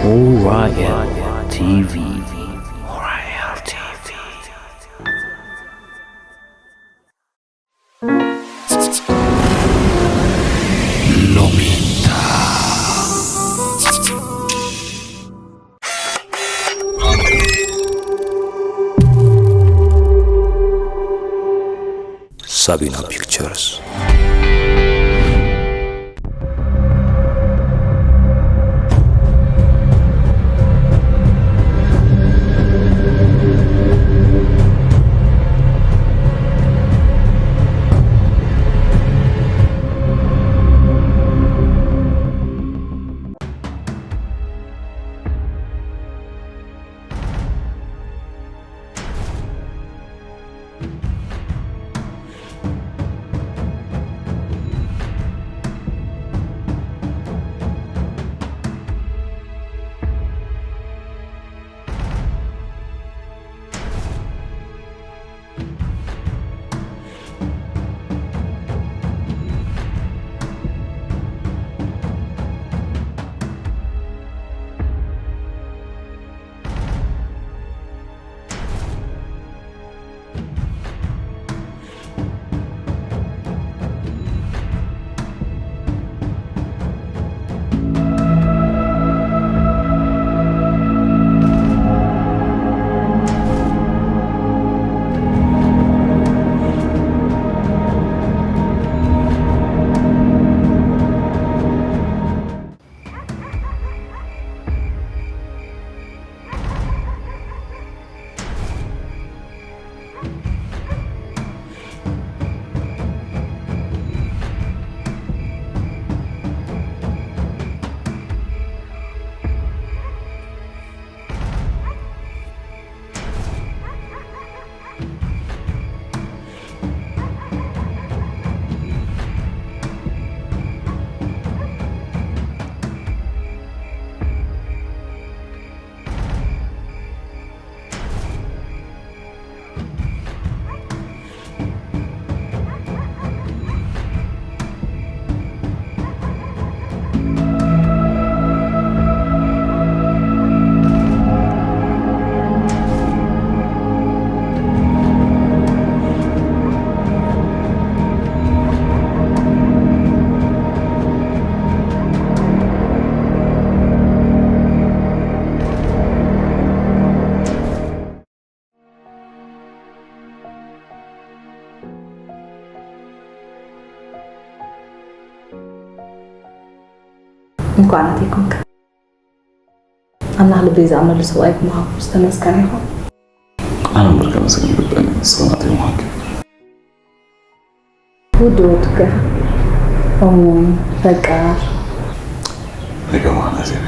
Orion T V. Orion T V. ሎሚታ። ሳቢና ፒክቸርስ። እንኳዕ ናተይ ኮንካ። ኣምላኽ ልበይ ዝኣምነሉ ሰብኣይ ብምሃቡ ዝተመስገነ ይኹን። ኣነ እምበር ከመስግን ይግበኣኒ፣ ንስኺ ናተይ ምዃንኪ። ውዲ ወድካ፣ እሙን፣ ፈቃር። ኣይከማን ኣዜብ፣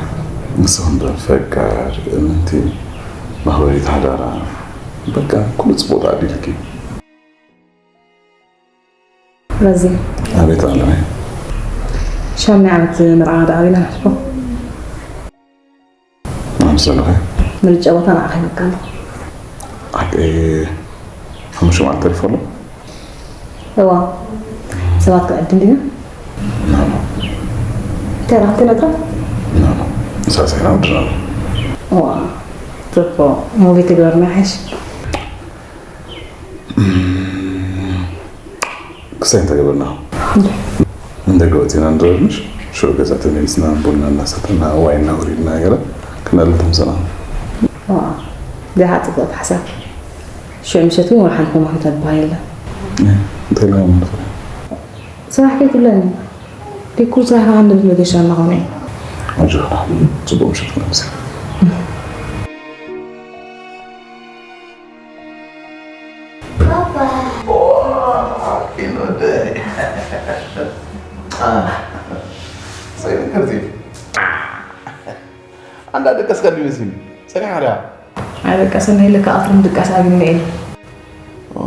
ንስኺ እምበር ፈቃር፣ እምንቲ፣ መኽበሪት ሓዳራ፣ በቃ ኩሉ ጽቡቕ ተዓዲልኪ። ረዚን። ኣቤት ኣለመይ። ሻምናይ ዓመት መርዓና ደኣ ኣበይና ንሕልፎ? ኣምሰለኸ? ምርጫ ቦታ ንዓኻ ሂበካ ኣለኹ። ሓቂ ሓሙሽተ መዓልቲ ተሪፉ ኣሎ? እዋ። ሰባት ክንዕድም ዲና? ናኖ። እንታይ ኢኻ ክትነግራ? ናኖ። ሳሳይና ወድና። እዋ። ጽቡቕ። ሙቪ ትግበርና ይሓይሽ። ክሳይ እንተገበርና? እንደ- እንደገ ወፂና ንረብሽ ሽዑ ገዛ ተመሊስና ቡና እናሰተና ዋይ እናወሪድና ገለ ክነልት ምሰና። ዋ፣ ደሃ ጽቡቕ ሓሳብ። ሽዑ ምሸት እውን ወሓንኩም ወሓንታ ዝበሃል የለን። እ፣ እንታይ ኢልና ማለት እዩ? ስራሕ ከይትብለኒ። ዲኩር ስራሕ ከኣ ንብል መገሻ እናኾነ እዩ። ኣጆኻ፣ ጽቡቕ ምሸት ክነምስል። ፓፓ። ኦ፣ ኪን ወደይ። አ፣ ሰይድ ከዚ። ኣንዳ ደቀስካ ዲመስል። ጸኒሓ ድያ? ኣይደቀሰን ኢለ ከኣ ኣፍርም ድቃስ ኣግኒ ኢለ። ኦ፣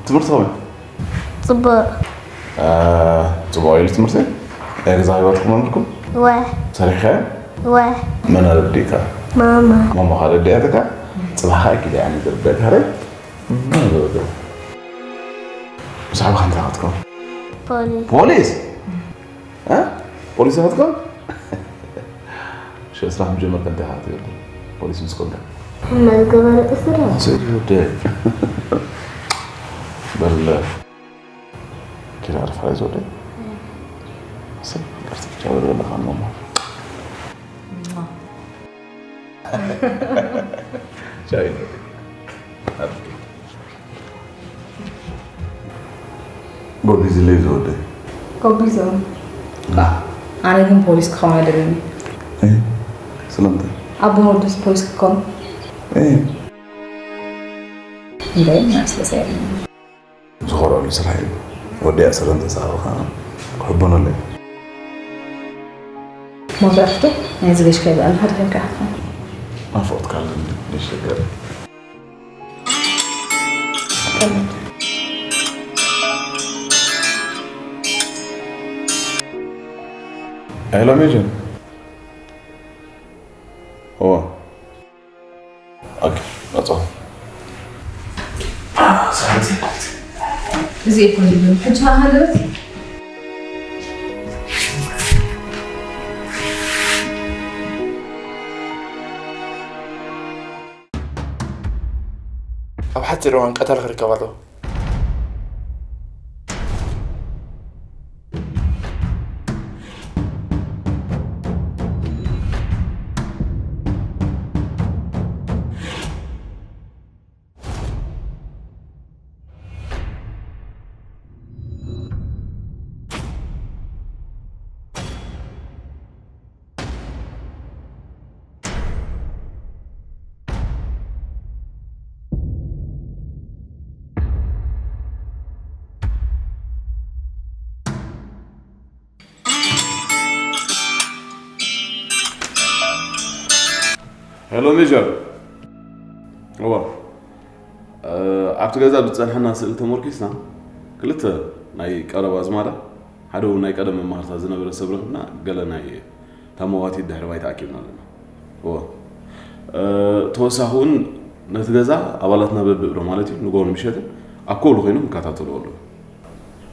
ትምህርቲ ከመይ? ጽቡቕ። አ፣ ጽቡቕ ኢሉ ትምህርቲ? ናይ ገዛ ህይወትኩም ኣለኩም? ወ። ሰሪሕካዮ? ወ። መን ኣረዲእካ? ማማ። ማማ ካልእ ኣረዲኣትካ? صباحا كده يعني دربك هرب. ما هو ده. بس عم خنزا هتكون. ፖሊስ። ፖሊስ? እ? ፖሊስ ሃትኮን? ሸ ስራሕ ምጀመር ከንተ ሃት ይብል። ፖሊስ ምስ ኮንካ። መዝገበ ርእስራ። ስእሊ ወደ። በል። ኪራ ኣርፋ ይዞደ። ሰይ፣ ቀርጽ ብቻ ወደ ለኻ ነው። ቻይ ነው። ጎቢዝ ለይ ዝወደይ። ጎቢዞም። ኣነ ግን ፖሊስ ክኸውን ኣለኒ። ስለምንታይ? ኣቦን ወዱስ ፖሊስ ክኮኑ። እንደ ናስተሰ ዝኾረሉ ስራሕ እዩ። ወዲ ኣስረ እንተሰኣበኻ ክሕበነሉ እዩ። መብራህቱ ናይ ዝገሽ ከይበኣል ሓደ ኮይንካ። ናፍቆትካ ኣለኒ። ይሸገር። ሄሎ ሜጀር። ኦ። ኦኬ፣ መጻኹ። እዚ እኮ ይብል ሕጂ ሃለበት። ኣብ ሓጺር እዋን ቀታሊ ክርከብ ኣለዎ። ሄሎ ሜጀር። እዋ፣ እ፣ ኣብቲ ገዛ ብዝጸንሐና ስእሊ ተመርኪስና፣ ክልተ ናይ ቀረባ ኣዝማዳ፣ ሓደ እውን ናይ ቀደም መማህርታ ዝነበረ ሰብ ረኺብና፣ ገለ ናይ እታ መዋቲት ድሕሪ ባይታ ኣኪብና ኣለና። እዋ፣ እ፣ ተወሳኺ እውን ነቲ ገዛ ኣባላትና በብእብረ ማለት እዩ፣ ንግሆን ምሸትን ኣብ ኮብሉ ኮይኖም ይከታተልዎ ኣለዉ።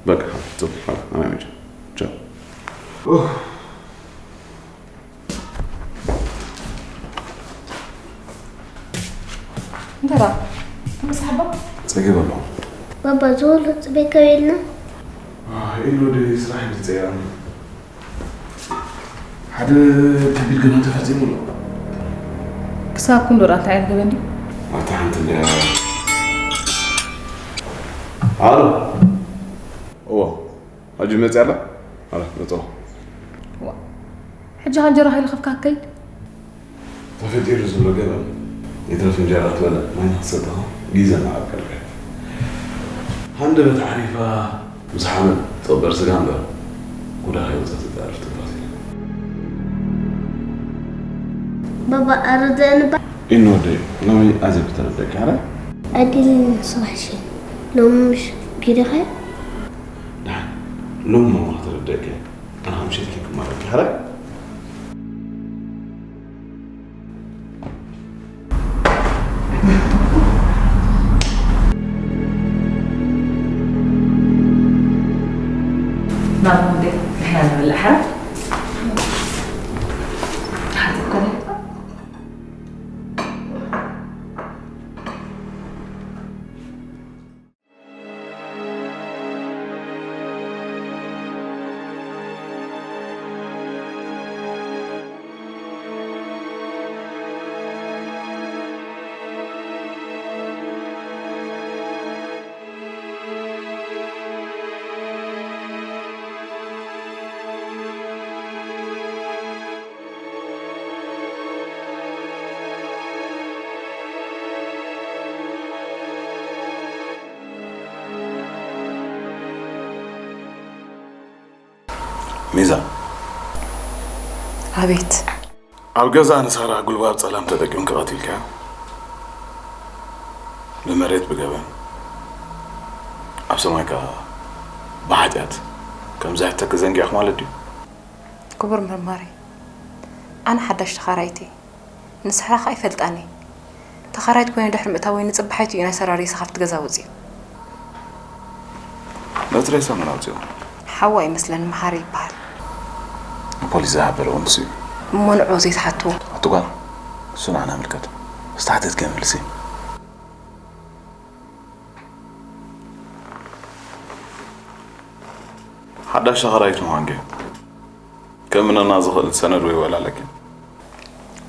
በቃ፣ ጽቡቕ፣ ሓ-፣ ኣማን ይሁን። ቻው። ኡፍ። እንተራ፣ ተመሳሕባ? ጸጊብ ኣለኹ። ባባ፣ ዝወሎ ጽቤት ከቤልና? ኣህ፣ ኢሉ ወደ ስራሕ ይጸየራኒ። ሓደ ከቢድ ገበን ተፈጺሙ ኣሎ። ክሳብ ክንዶ ደኣ እንታይ ዓይነት ገበን ድዩ? ኣታ ሓንቲ እንድያ። ኣሎ። እዎ፣ ሕጂ መጽያ ኣላ? ኣላ፣ መጸኹ። ዋ፣ ሕጂ ሃንጀራ ሃይለ ከፍካ ከይድ። ተፈጢሩ ዘሎ ገበን፣ ይትረፍ እንጀራ ትበልዕ ማይ ንክትሰቲ ግዜ እናዓቀልካ። ሃንደበት ዓሪፋ ምስ ሓመድ ትቕበር ስጋ እምበር፣ ጉዳ ከይወጸት ትተርፍ ትንፋስ የለን። ባባ ኣረደአኒ ባ- ኢኖ ወደይ፣ ሎሚ ኣዝየ ክተረደእኪ ሓራይ? ኣዲኒ ንስኻ ሕሸኒ። ሎሚ ምሽ ቢሪኻ? ደሓን፣ ሎሚ ማማ ክተረደእኪ። ኣነ ምሸት ኬክ ክማረኪ ሓራይ? ናብ እንዴ ንሕና ንበልዕ ሓራይ? ሓንሳብ ከ ሚዛ። ኣቤት። ኣብ ገዛ ንሳራ ጉልባብ ጸላም ተጠቂምኪ ቀቲልካያ? ብመሬት ብገበን፣ ኣብ ሰማይ ከኣ ብሓጢኣት ከም ዝሕተኪ ዘንጊዕኪ ማለት ድዩ? ክቡር መርማሪ፣ ኣነ ሓዳሽ ተኻራይት እየ። ንስኻ ከኣ ኣይፈልጣን እየ። እቲ ተኻራይት ኮይነ ድሕሪ ምእታወይ ንጽባሒቱ እዩ ናይ ሰራሪስ ካብቲ ገዛ ወጺኡ። ነቲ ሬሳ መን ኣውጺኦ? ሓዋ ይመስለኒ፣ መሓሪ ይበሃል። ንፖሊስ ዝሃበረ እውን ንሱ እዩ። እሞ ንዕኡ ዘይትሓትዎ? ኣቲ ጓል፣ እሱ ንዓና ምልከት። ዝተሓተትክዮ መልሲ። ሓዳሽ ተኻራይት ምዃንኪ ከምእመነና ዝኽእል ሰነድ ወይ ውዕል ኣለኪ?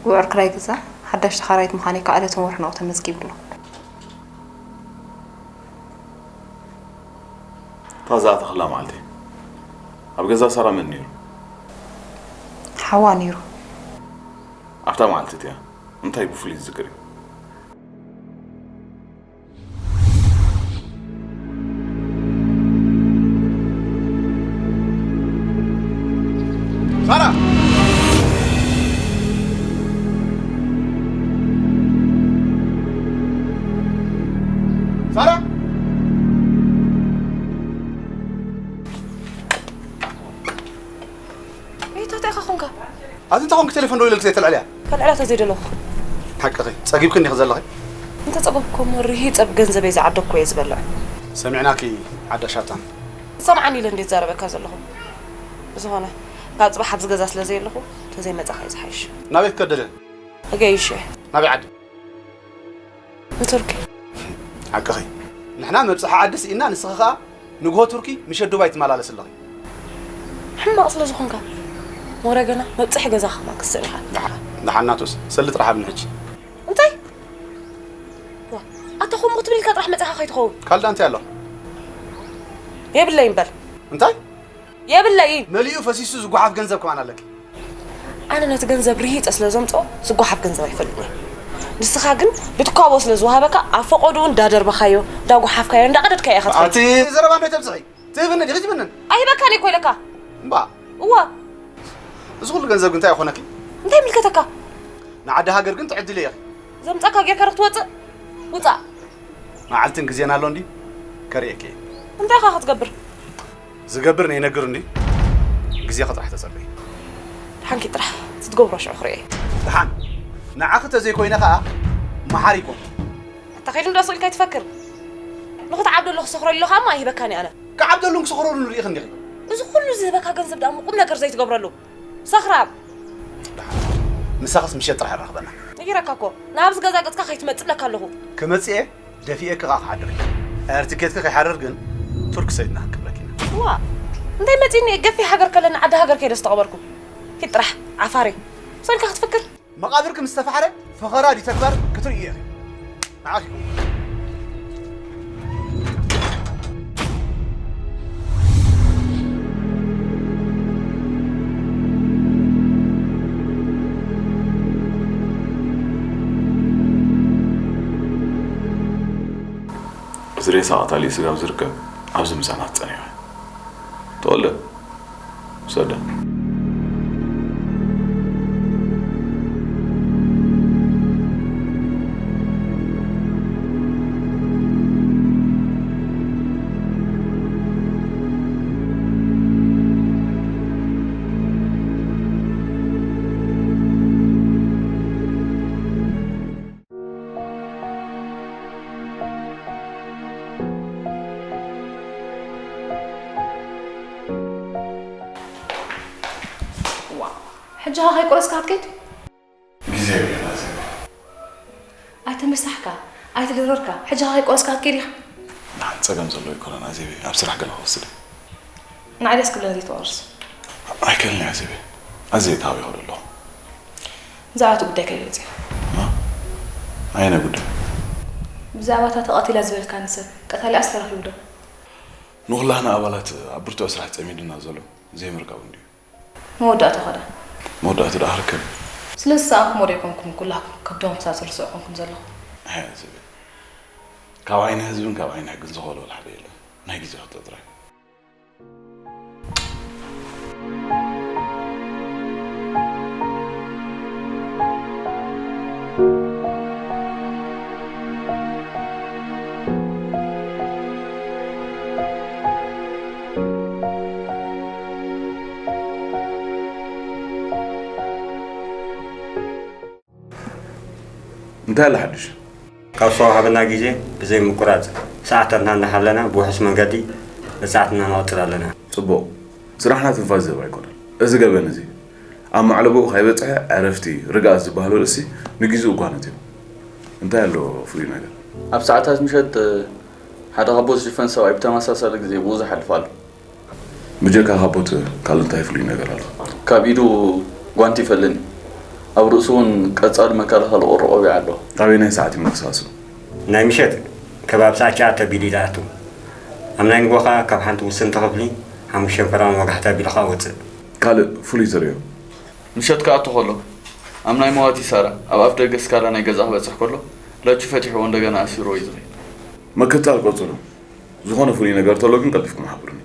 ውዕል ክራይ ገዛ ሓዳሽ ተኻራይት ምዃነይ ከዓ ዕለትን ወርሕን ኣብኡ ተመዝጊቡ ኣሎ። እታ ዝኣተኽላ መዓልቲ ኣብ ገዛ ሳራ መን ነይሩ? ሓዋ ነይሩ። ኣብታ መዓልቲ እቲኣ እንታይ ብፍሉይ ዝዝክር እዩ? ሳራ! ሳራ! እይ፣ እንታይ ኢኻ ኾንካ? ኣብዚ እንታይ ኾንክ? ቴሌፎን ደው ኢለልክ ዘይተልዕልያ? ከልዕላ ተዘይደለኹ። ሓቅኺ፣ ጸጊብክኒ ኢኺ ዘለኺ። እንተ ጸገብኩ እሞ ርሂጸ ብገንዘበይ ዝዓደግኩ እየ ዝበልዕ። ሰሚዕናኪ ዓዳ ሻጣን። ዝሰምዓኒ ኢለ እንዴት ዛረበካ ዘለኹ። ብዝኾነ፣ ካብ ጽባሕ ኣብዚ ገዛ ስለ ዘየለኹ፣ ተዘይመጻኻ እዩ ዝሓይሽ። ናበይ ክትከደለ? እገይሽ። ናበይ ዓዲ? ንቱርኪ። ሓቅኺ። ንሕና መብጽሒ ዓዲ ስኢና፣ ንስኺ ኸኣ ንግሆ ቱርኪ ምሸት ዱባይ ትመላለሲ ኣለኺ። ሕማቕ ስለ ዝኾንካ። ወረ ገና መብጽሒ ገዛኻ ከማን ክትስእን ኢኻ። ደሓን፣ ደሓን ናቱስ፣ ሰሊ ጥራሕ ሃብኒ ሕጂ። እንታይ? ዋ፣ ኣታ ከምኡ ክትብል ኢልካ ጥራሕ መጺኻ ከይትኸውን። ካልእ እንታይ ኣሎ? የብለይን በል። እንታይ? የብለይን። መሊኡ ፈሲሱ ዝጓሓፍ ገንዘብ ከማን ኣለኪ። ኣነ ነቲ ገንዘብ ርሂጸ ስለ ዘምጽኦ ዝጓሓፍ ገንዘብ ኣይፈልጥን እየ። ንስኻ ግን ብትኳቦ ስለ ዝወሃበካ ኣብ ፈቐድኡ እንዳደርበኻዮ እንዳጓሓፍካዮ እንዳቐደድካዮ ኢኻ ትኸይድ። ኣቲ ዘረባ እንታይ ተብዝሒ? ትህብኒ ዲኺ ትብንን? ኣይህበካን እየ እኮ ኢለካ። እምባ። እወ። እዚ ኩሉ ገንዘብ ግን እንታይ ይኾነኪ? እንታይ ይምልከተካ? ንዓዲ ሃገር ግን ትዕድሊ ኢኺ። ዘምጻካ ጌርካ ዶ ክትወጽእ? ውጻእ። መዓልትን ግዜን ኣሎ እንድዩ ከርእየኪ እየ። እንታይ ኢኻ ክትገብር? ዝገብር ነይነግር እንድዩ ግዜኺ ጥራሕ ተጸበዪ። ደሓንኪ ጥራሕ እቲ ትገብሮ ሽዑ ክርእየ እየ። ደሓን ንዓኺ ተዘይኮይነ ኸኣ መሓሪ ኣይኮንኩን። ኣታ ከይዱ እንዳ ስቕ ኢልካ ኣይትፈክር። ንኽትዓብደሉ ክሰኽረሉ ኢለ ኸኣ እሞ ኣይህበካን እየ ኣነ። ክዓብደሉን ክሰኽረሉን ርኢኺ እንዲኺ። እዚ ኩሉ ዝህበካ ገንዘብ ደኣ እሞ ቁም ነገር ዘይትገብረሉ። ሰኽራም። ምሳኽስ ምሸት ጥራሕ የራኽበና። ነጊረካ እኮ ናብዚ ገዛ ገጽካ ከይትመጽእ እብለካ ኣለኹ። ክመጽእ እየ ደፊኤኪ ከኣ ክሓድር እየ። ኤር ትኬትኪ ከይሓርር ግን ቱርኪ ሰዲድና ክንቅብረኪ ኢና። ዋእ እንታይ መጺኒ እየ ገፊሕ ሃገር ከለኒ ዓዲ ሃገር ከይደ ዝተቐበርኩ። ኪድ ጥራሕ ዓፋሪ። ሰልካ ክትፍክር። መቓብርኪ ምስ ተፋሕረ ፈኸራ ድዩ ተግባር ክትርእዮ ኢኺ። ንዓኺ ይኹን። እዚ ሬሳ ቀታሊ ስጋብ ዝርከብ ኣብዚ ምሳና ትጸንሕ። ተወልደ፣ ውሰዳ። ሕጂ ኸ ከይቆረስካ ክትከይድ? ግዜ የብለና ዘበ። ኣይተመሳሕካ፣ ኣይተደረርካ፣ ሕጂ ኸ ከይቆረስካ ክትከይድ ኢኻ? ንሓንቲ ጸገም ዘለዎ ኣይኮነን ኣዜበ፣ ኣብ ስራሕ ገለ ክወስድ እየ። ንዓይ ደስ ክብለኒ ዘይትቆርስ። ኣይክእልን እየ ኣዜበ፣ ኣዝየ እተሃዊኸ ዶ ኣለኹ። ብዛዕባ እቲ ጉዳይ ከይበጽሕ። ኣየናይ ጉዳይ? ብዛዕባ እታ ተቐቲላ ዝበልካኒ ሰብ ቀታሊኣስ ተረኺቡ ዶ? ንኹላህና ኣባላት ኣብ ብርቱዕ ስራሕ ጸሚዱና ዘሎ ዘይምርካቡ እንድዩ። መወዳእቱ ኸዳ? መወዳእቱ ደኣ ክርከብ። ስለዚ ዝሰኣንኩሞ ዶ ኣይኮንኩምን ኩላህኩም ከብዶም ክሳብ ዝርስዑ ኮንኩም ዘለኹም? ኣየ ኣዜበ፣ ካብ ዓይኒ ህዝብን ካብ ዓይኒ ሕግን ዝኸልወል ሓደ የለን። ናይ ግዜ ሕቶ ጥራይ። እንታይ ኣሎ ሓድሽ? ካብ ዝተዋህበና ግዜ ብዘይ ምቁራጽ ሰዓታትና እናሓለና ብውሑስ መንገዲ መጽናዕትና ንቕጽል ኣለና። ጽቡቕ። ስራሕና ትንፋስ ዝህብ ኣይኮነን። እዚ ገበን እዚ ኣብ ማዕለቦኡ ከይበጽሐ ዕረፍቲ፣ ርግኣት ዝበሃል ርእሲ ንግዜኡ እኳ ነትዩ። እንታይ ኣሎ ፍሉይ ነገር? ኣብ ሰዓታት ምሸት ሓደ ካቦት ዝሽፈን ሰብኣይ ብተመሳሳሊ ግዜ ብኡ ዝሓልፍ ኣሎ። ብጀካ ካቦት ካልእ እንታይ ፍሉይ ነገር ኣሎ? ካብ ኢዱ ጓንቲ ይፈልን እዩ። ኣብ ርእሱ እውን ቀጻሊ መከላኸሊ ቁሪ ቆቢዕ ኣለዎ። ኣበየናይ ሰዓት እዩ ምንቅስቓሱ? ናይ ምሸት ከባቢ ሰዓት ትሽዓተ ኣቢሉ እዩ ዝኣቱ። ኣብ ናይ ንግሆ ከኣ ካብ ሓንቲ ውስንቲ ክፍሊ ሓሙሽተ ሸንፈራን ወጋሕታ ኣቢሉ ከኣ ይወጽእ። ካልእ ፍሉይ ትርእዮ? ምሸት ክኣቱ ከሎ ኣብ ናይ መዋቲ ሳራ ኣብ ኣፍደገ ስካላ ናይ ገዝኣ ክበጽሕ ከሎ ለቹ ፈቲሕዎ እንደገና ኣሲርዎ እዩ ዝኸይድ። ምክትታል ቀጽሉ። ዝኾነ ፍሉይ ነገር ተሎ ግን ቀልጢፍኩም ሓብሩኒ።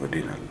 ወዲእና ኣለና።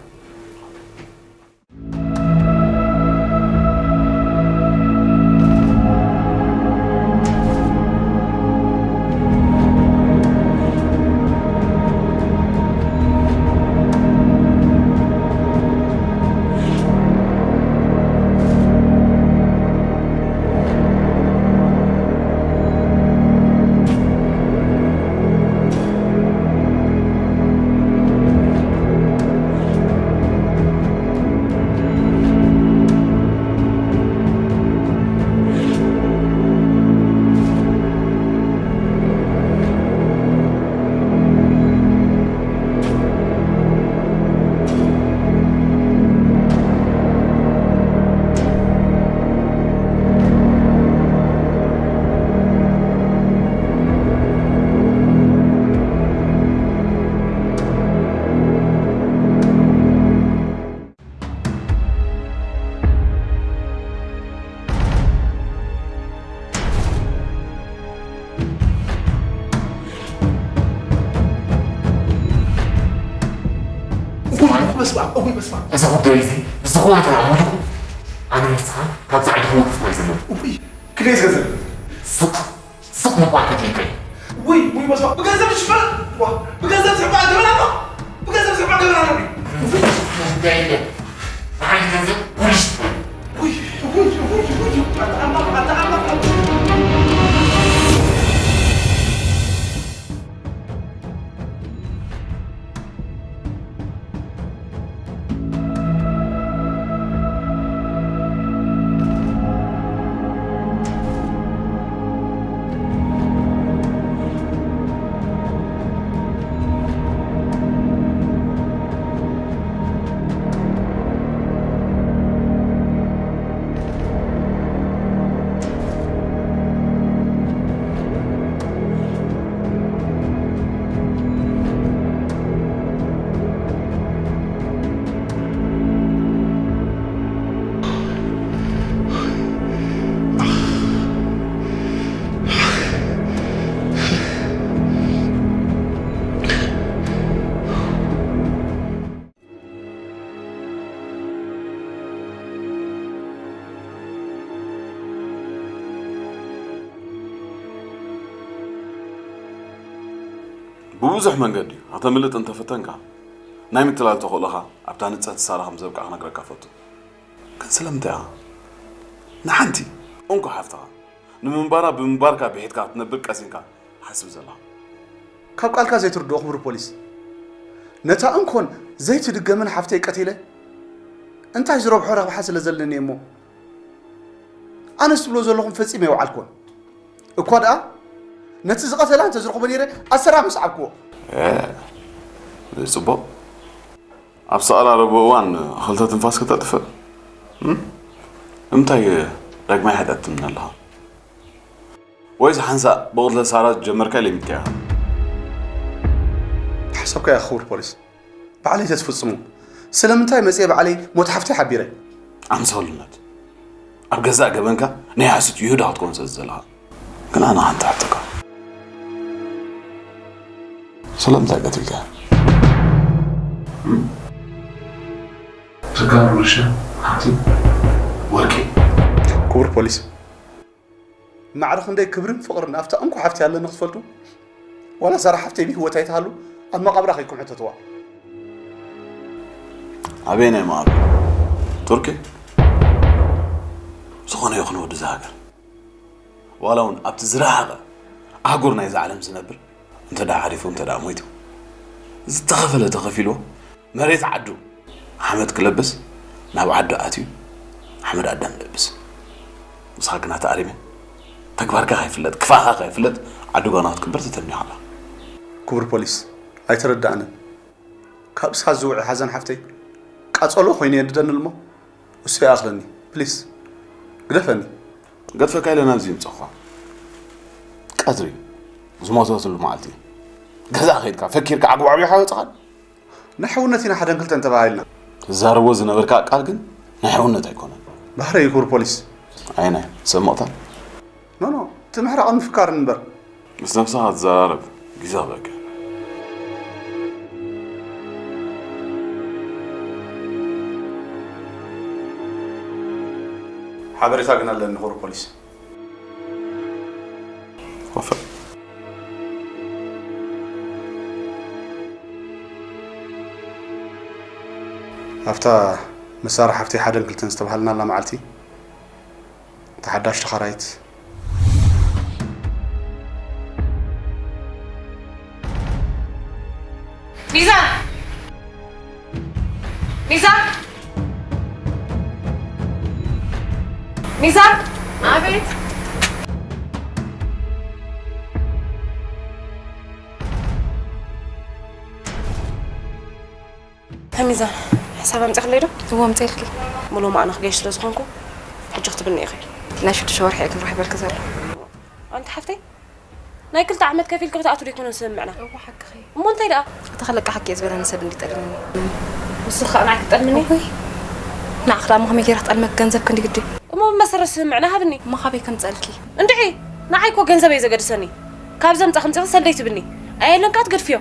እውይ በስመ ኣብ፣ እውይ በስመ ኣብ። እዚ ጉዳይ እዚ ብዝኾነ ተራዊድኩም ኣነ ንስኻ ካብዚ ዓዲ ክንወጽእ ስለ ዘለና። እውይ ክንደይ ዝገንዘብ? ስቕ ስቕ ምባል ከፊልካ እዩ። ውይ ውይ በስመ ኣብ፣ ብገንዘብ ዝሽፈን ዋ፣ ብገንዘብ ዝሕባእ ገበን ኣሎ? ብገንዘብ ዝሕባእ ገበን ኣሎ ድዩ? እዚ ጉዳይ የለን። ንዓይ ገንዘብ ፖሊስ ትኾን። ውይ ውይ ውይ ውይ፣ ኣታ ኣምላኽ፣ ኣታ ኣምላኽ። ብብዙሕ መንገዲ ከተምልጥ እንተፈተንካ፣ ናይ ምትላል ተኽእሎኻ ኣብታ ንጽህቲ ሳራ ከም ዘብቅዓ ክነግረካ እፈቱ። ግን ስለምንታይ ኢኻ ንሓንቲ እንኮ ሓፍትኻ ንምንባራ ብምንባርካ ብሒትካ ክትነብር ቀሲንካ ትሓስብ ዘለኻ? ካብ ቃልካ ዘይትርድኦ ክቡር ፖሊስ፣ ነታ እንኮን ዘይትድገምን ሓፍተይ ቀቲለ እንታይ ዝረብሖ ረብሓ ስለ ዘለኒ እሞ ኣነስ ትብሎ ዘለኹም ፈጺመ ኣይወዓልኩዎን። እኳ ደኣ ነቲ ዝቐተላ እንተ ዝረኽቦ ነይረ ኣሰራ ምስዓብክዎ። ኤ፣ ጽቡቕ። ኣብ ዝተቐራረቡ እዋን ክልተ ትንፋስ ክተጥፍእ? እም? ንምንታይ ዳግማይ ሓጢኣት ትምነ ኣለኻ? ወይስ ሓንሳእ ብቕትለት ሳራ ዝጀመርካዮ ለሚድካዮ ኢኻ? ሓሳብካ ኢኻ ክቡር ፖሊስ። ባዕለይ ተትፍጽሙ። ስለምንታይ መጽየ ባዕለይ ሞት ሓፍተይ ሓቢረ? ኣምሳሉነት። ኣብ ገዛእ ገበንካ ናይ ሓሶት ይሁዳ ክትኮን ስለ ዝደለኻ። ግን ኣነ ሓንቲ ሕቶካ። ስለምንታይ ቀቲልካያ? ተጋሩ ርሻ፣ ሃብቲ፣ ወርቂ። ክቡር ፖሊስ፣ ማዕረ ክንደይ ክብርን ፍቕርን ኣብታ እንኮ ሓፍቲ ኣለኒ ክትፈልጡ? ዋላ ሳራ ሓፍተይ ብህይወት ኣይትሃሉ ኣብ መቓብራ ከይድኩም ሕተትዋ። ኣበየናይ መቓብር? ቱርኪ? ዝኾነ ይኹን ወዲ እዛ ሃገር ዋላ እውን ኣብቲ ዝረሓቐ ኣህጉር ናይዛ ዓለም ዝነብር እንተ ደኣ ዓሪፉ እንተ ደኣ ሞይቱ ዝተኸፈለ ተኸፊልዎ መሬት ዓዱ ሓመድ ክለብስ ናብ ዓዱ ኣትዩ ሓመድ ኣዳም ለብስ። ንስኻ ግና ተኣሪመ ተግባርካ ከይፍለጥ ክፋኻ ከይፍለጥ ዓዱ ጓና ክትቅበር ተተምኒኻ ኣለኻ። ክቡር ፖሊስ፣ ኣይተረዳእንን። ካብ እሳት ዝውዒ ሓዘን ሓፍተይ ቃጸሎ ኮይኑ የንድደኒ እሞ እሱ ይኣኽለኒ። ፕሊስ ግደፈኒ። ገድፈካ ኢለ ናብዚ ይምጸኹኻ። ቀትሪ ዝሞተትሉ መዓልቲ ገዛ ከይድካ ፈኪርካ ዓጉባዕቢኻ ወጽኻን። ናይ ሕውነት ኢና ሓደን ክልተን ተባሂልና። ትዛረቦ ዝነበርካ ቃል ግን ናይ ሕውነት ኣይኮነን። ባህረ ይኩር ፖሊስ። ኣይነ ሰብ ምቕታል። ኖ ኖ፣ እቲ ምሕራቕን ምፍካርን እምበር። ምስ ነብስኻ ትዘራረብ ግዜ ክበካ። ሓበሬታ ግን ኣለኒ ክቡር ፖሊስ። ወፈር። ኣብታ መሳርሒ ሓፍተይ ሓደን ክልተን ዝተባሃልናላ መዓልቲ፣ እታ ሓዳሽ ተኻራይት። ሚዛን! ሚዛን! ሚዛን! ኣቤት! ሚዛን፣ ሕሳብ ኣምጺእክለይ ዶ? እዎ፣ ኣምጺኤልኪ። ምሎ ማዕና ክገይሽ ስለ ዝኾንኩ፣ ሕጂ ክትብኒ ኢኺ። ናይ ሽዱሽተ ወርሒ እየ ክንራኸበልኪ ዘሎ። ኣንቲ ሓፍተይ፣ ናይ ክልተ ዓመት ከፊልኪ ክትኣትው ደይኮነ ስምምዕና? እዎ፣ ሓቅኺ። እሞ እንታይ ደኣ? እቲ ከለቃ ሓቂ እየ ዝበለኒ ሰብ እንዲጠልምኒ። ንሱ ኸኣ ንዓይ ክጠልምኒ? እወይ። ንዓኺ ደኣ እሞ ከመይ ገይረ ክጠልመኪ? ገንዘብ ክንዲ ግዲ። እሞ ብመሰረት ስምምዕና ሃብኒ። እሞ ካበይ ከምጸልኪ? እንድዒ፣ ንዓይ እኮ ገንዘብ እየ ዘገድሰኒ። ካብ ዘምጻ ከምጺኺ ሰደይ ትብኒ። ኣየለን ከኣ ትገድፍዮ።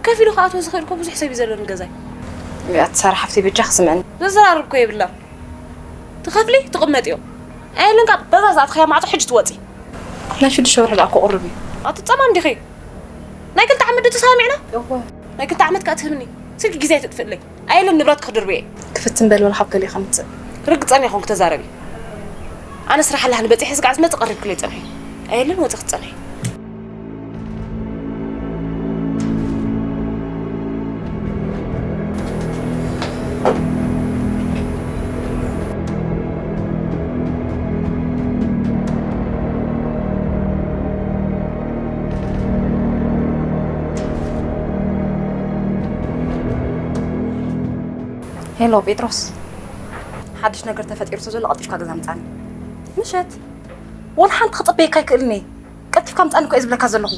ከፊሉ ክኣትዎ ዝኽእል እኮ ብዙሕ ሰብ እዩ ዘሎ ንገዛይ። እያ ትሰርሕ ሓፍተይ በጃኺ ስምዕኒ። ዘዘራርብ እኮ የብላን። ትኸፍሊ ትቕመጥዮ። ኣየለን ከኣ በዛ ዝኣትኽያ ማዕጾ ሕጂ ትወጺ። ናይ ሽዱሽተ ወርሒ ደኣ እኮ ቁሩብ እዩ። ኣትጸማ እንዲኺ። ናይ ክልተ ዓመት ዶ ተሰማሚዕና? እወ። ናይ ክልተ ዓመት ከኣ ትህብኒ። ስልኪ ግዜ ኣይተጥፍእለይ። ኣየለን ንብረት ክድርብየ። ክፍትን በል ወላ ካብ ገሊኡ ከምጽእ። ርግጸኛ ኮንክ ተዛረቢ። ኣነ ስራሕ ኣላህኒ በጺሐ ስጋዕ ዝመጽእ ቀሪብክለይ ጽንሒ። ኣየለን ወጺ ክትጸንሒ። ሄሎ ጴጥሮስ፣ ሓድሽ ነገር ተፈጢሩ ስለ ዘሎ ቀልጢፍካ ገዛ ምጻኒ። ምሸት? ወላ ሓንቲ ክጽበየካ ኣይክእልን እየ። ቀልጢፍካ ምጻኒ እኮ እየ ዝብለካ ዘለኹ።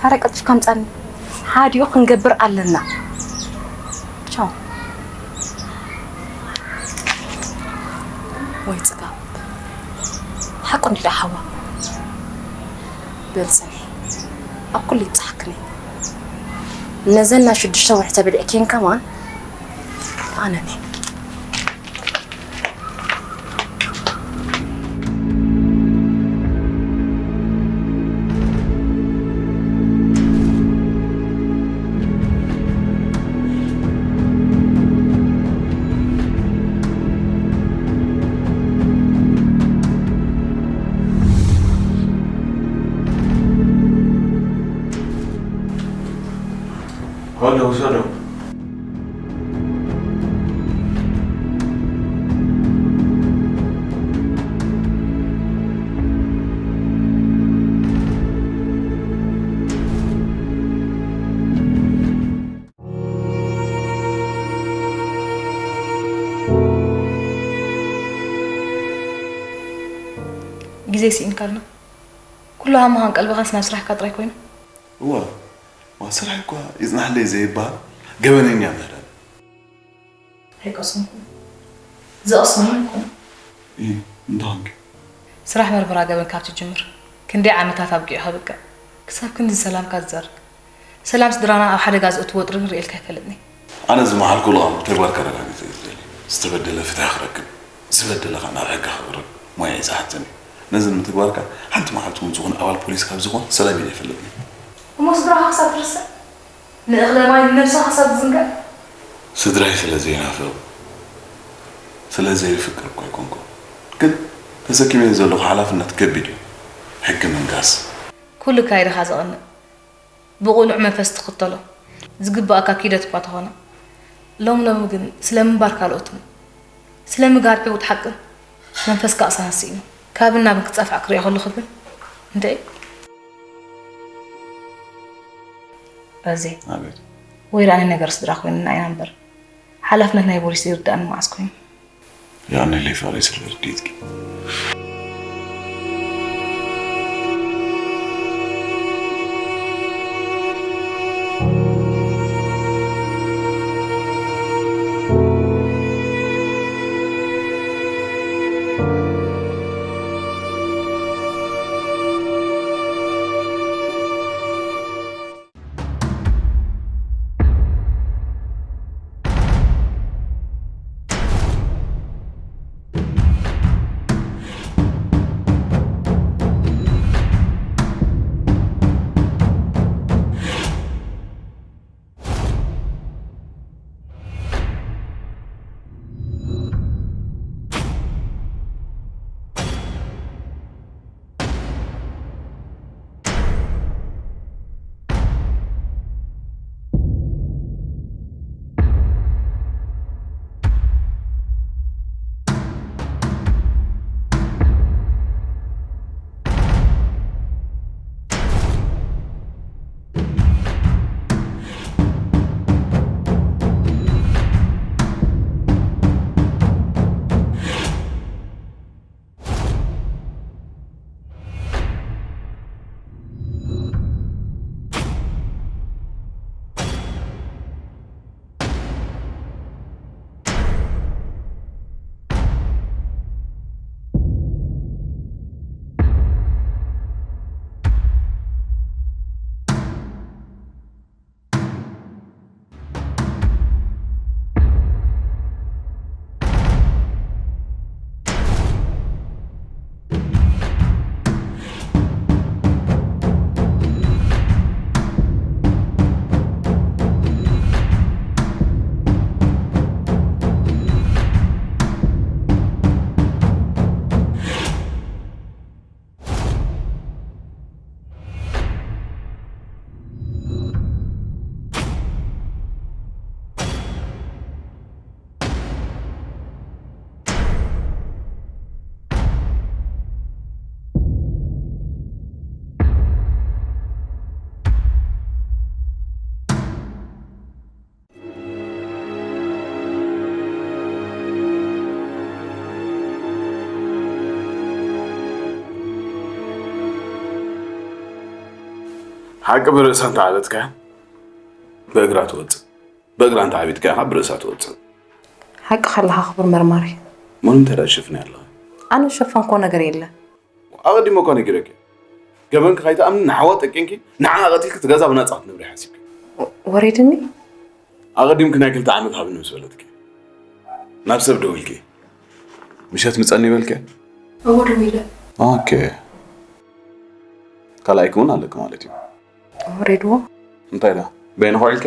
ሓራይ ቀልጢፍካ ምጻኒ። ሓዲኡ ክንገብር ኣለና። ቻው። ወይ ጽጋብ። ሓቁ እንዲ ደኣ ሓዋ። በል ጽንሒ። ኣብ ኩሉ ይብጽሓክኒ። ነዘን ናይ ሽዱሽተ ወርሒ ተበሊዕክየን ከማን ኣነኒ። ወደ ውሰዶ። ግዜ ስኢንካልና። ኩሉ ሃምኻን ቀልብኻስ ናብ ስራሕካ ጥራይ ኮይኑ። እወ፣ ዋ፣ ስራሕ እኳ ይጽናሕለይ ዘይበሃል ገበነኛ ምህዳም። ኣይቀሰንኩን። ዝቐሰኑ ኣይኮኑን። እይ፣ እንተኾንኪ? ስራሕ በርበራ ገበን ካብ ትጅምር ክንደይ ዓመታት ኣብቂዑ ከብቅዕ፣ ክሳብ ክንድዚ ሰላምካ ዝዘርግ፣ ሰላም ስድራና ኣብ ሓደጋ ዘእቱ ወጥሪ ርእየልካ ኣይፈልጥን እየ። ኣነ ዝመሓልኩ ልቓም ብተግባር ከረጋግጽ እየ ዝደሊ። ዝተበደለ ፍትሒ ክረክብ፣ ዝበደለ ኸኣ ናብ ሕጊ ከቕርብ ሞያይ ዝሓተኒ። ነዚ ንምትግባር ከኣ ሓንቲ መዓልቲ እውን ዝኾነ ኣባል ፖሊስ ካብ ዝኾን ሰላም ኢለ ኣይፈልጥን እየ። እሞ ስድራኻ ክሳብ ትርስዕ? ንእኽለ ማይ ንነብስኻ ክሳብ ትዝንግዕ? ስድራይ ስለ ዘይናፍቕ፣ ስለ ዘየፍቅር እኮ ኣይኮንኩን። ግን ተሰኪመዮ ዘለኹ ሓላፍነት ከቢድ እዩ። ሕጊ ምንጋስ። ኩሉ ካይድኻ ዘቐንእ፣ ብቕሉዕ መንፈስ ትኽተሎ፣ ዝግባኣካ ኪደት እኳ ተኾነ፣ ሎም ሎም ግን ስለ ምንባር ካልኦትን ስለ ምጋር ሕቡጥ ሓቅን መንፈስካ ቅሳነት ስኢኑ፣ ካብን ናብን ክትጸፍዕ ክሪኦ ከለኹ ግን፣ እንተይ? በዚ ኣቤት። ወይ ደኣ ነገር ስድራ ኮይንና ኢና እምበር፣ ሓላፍነት ናይ ፖሊስ ዘይርድኣኒ መዓስ ኮይኑ? ያኔ ላይ ፋሬ ስለ ርድኢትኪ። ሓቂ ብርእሳ እንተዓበጥካያ ብእግራ ትወፅእ፣ ብእግራ እንተዓቢጥካያ ከዓ ብርእሳ ትወፅእ። ሓቂ ከለኻ ክቡር መርማሪ። ምንም እንታይ ደኣ ትሸፍኒ ኣለኻ? ኣነ ዝሸፈንኮ ነገር የለ። ኣቐዲሞ እኳ ነጊረኪ። ገበንኪ ከይትኣምኒ ንሓዋ ጠቂንኪ፣ ንዓኣ ቀቲልኪ እቲ ገዛ ብናጻ ክትነብሪ ሓሲብኪ። ወሪድኒ? ኣቐዲምኪ ናይ ክልተ ዓመት ሃብኒ ምስ በለትኪ፣ ናብ ሰብ ደዊልኪ፣ ምሸት ምጸኒ በልኪ? እዎ ደዊለ። ኦኬ። ካልኣይኪ እውን ኣለኪ ማለት እዩ። ወሪድዎ። እንታይ ደኣ? በይንኺ ውዒልኪ?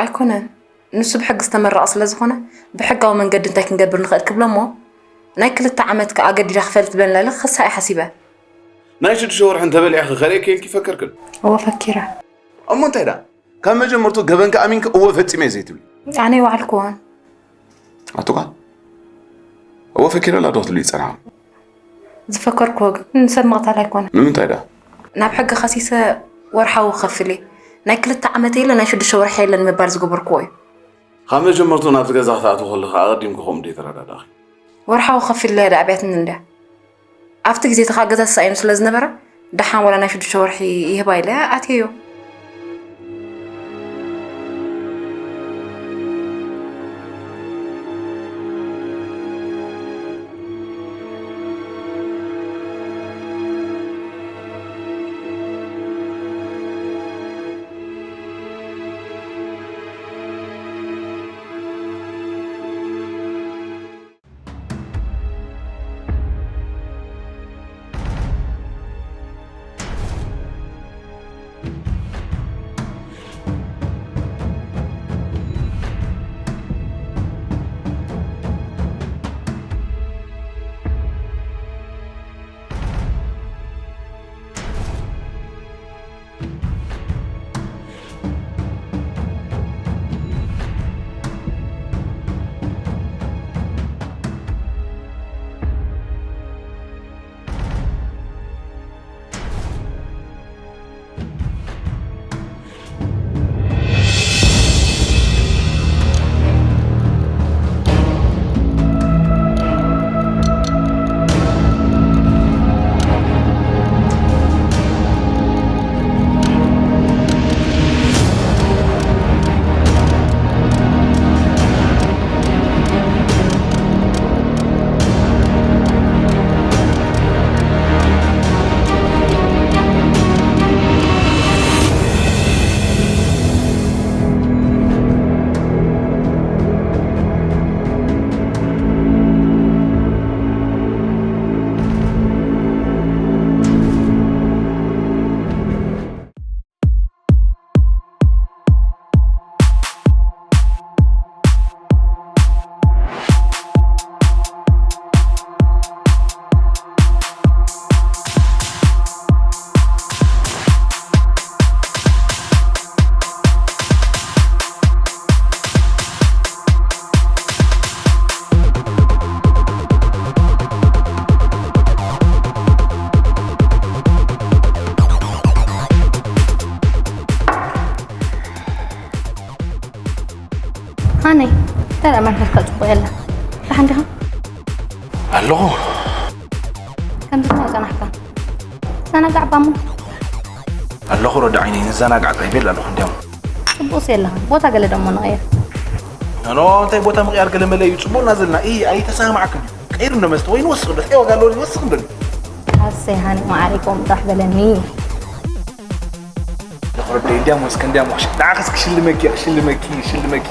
ኣይኮነን። ንሱ ብሕጊ ዝተመረቐ ስለ ዝኾነ፣ ብሕጋዊ መንገዲ እንታይ ክንገብር ንኽእል ክብሎ እሞ፣ ናይ ክልተ ዓመት ከኣ ኣገዲዳ ክፈል ትበልና ኢለ ክኸሳ እየ ሓሲበ። ናይ ሽዱሽተ ወርሒ እንተበሊዐ ክኸልኤ ከይልኪ ፈከርክን? እወ ፈኪረ። እሞ እንታይ ደኣ? ካብ መጀመርቱ ገበንኪ ኣሚንኪ እወ ፈጺመ እየ ዘይትብሊ? ኣነ ኣይወዓልክዎን። ኣቱኻ? እወ ፈኪረ ኣላ ዶ ክትብሊ ይጸንሓ? ዝፈከርክዎ ግን ንሰብ ምቕታል ኣይኮነን። ንምንታይ ደኣ? ናብ ሕጊ ከሲሰ ወርሓዊ ክኸፍል እየ። ናይ ክልተ ዓመት የለ ናይ ሽዱሽተ ወርሒ የለን ምባል ዝገበርክዎ እዩ። ካብ መጀመርቱ ናብቲ ገዛ ክትኣትዊ ከለኺ ኣቐዲምኪ ከምኡ ድዩ ተረዳዳእኺ? ወርሓዊ ክኸፍል ኢለ እየ ደኣ ኣብያትኒ እንድያ። ኣብቲ ግዜ እቲ ኸኣ ገዛ ተሳኢኑ ስለ ዝነበረ ደሓን ዋላ ናይ ሽዱሽተ ወርሒ ይህባ ኢለ ኣትየዮ። ነይ፣ እንታይ ደኣ መንፈስካ ጽቡቕ የለን? ደሓን ዲኻ? ኣለኹ። ከምዚ ከመይ ጸናሕካ? ተዘናጋዕ እባ እሞ። ኣለኹ ረዳዒነይ፣ ንዘናጋዕ ጥራይ ቤላ ኣለኹ እንዲያውም። ጽቡቕስ የለኻን። ቦታ ገለ ደሞ ንቐይር። ኖ፣ ኖ፣ እንታይ ቦታ ምቕያር ገለ መለ እዩ። ጽቡቕና ዘለና። እይ፣ ኣይተሰማማዕክን እዩ። ቀይሩ እንዶ መስተ ወይ ንወስኽ እንዶ። እንታይ ዋጋ ኣለዎ ንወስኽ እንዶ። ኣሰይ ሃኒ መዓረይ፣ ከምኡ ጥራሕ በለኒ። ለኽረዶ እንዲያም ወስከ እንዲያም ወሽ ንዓኽስ ክሽልመኪ ክሽልመኪ ክሽልመኪ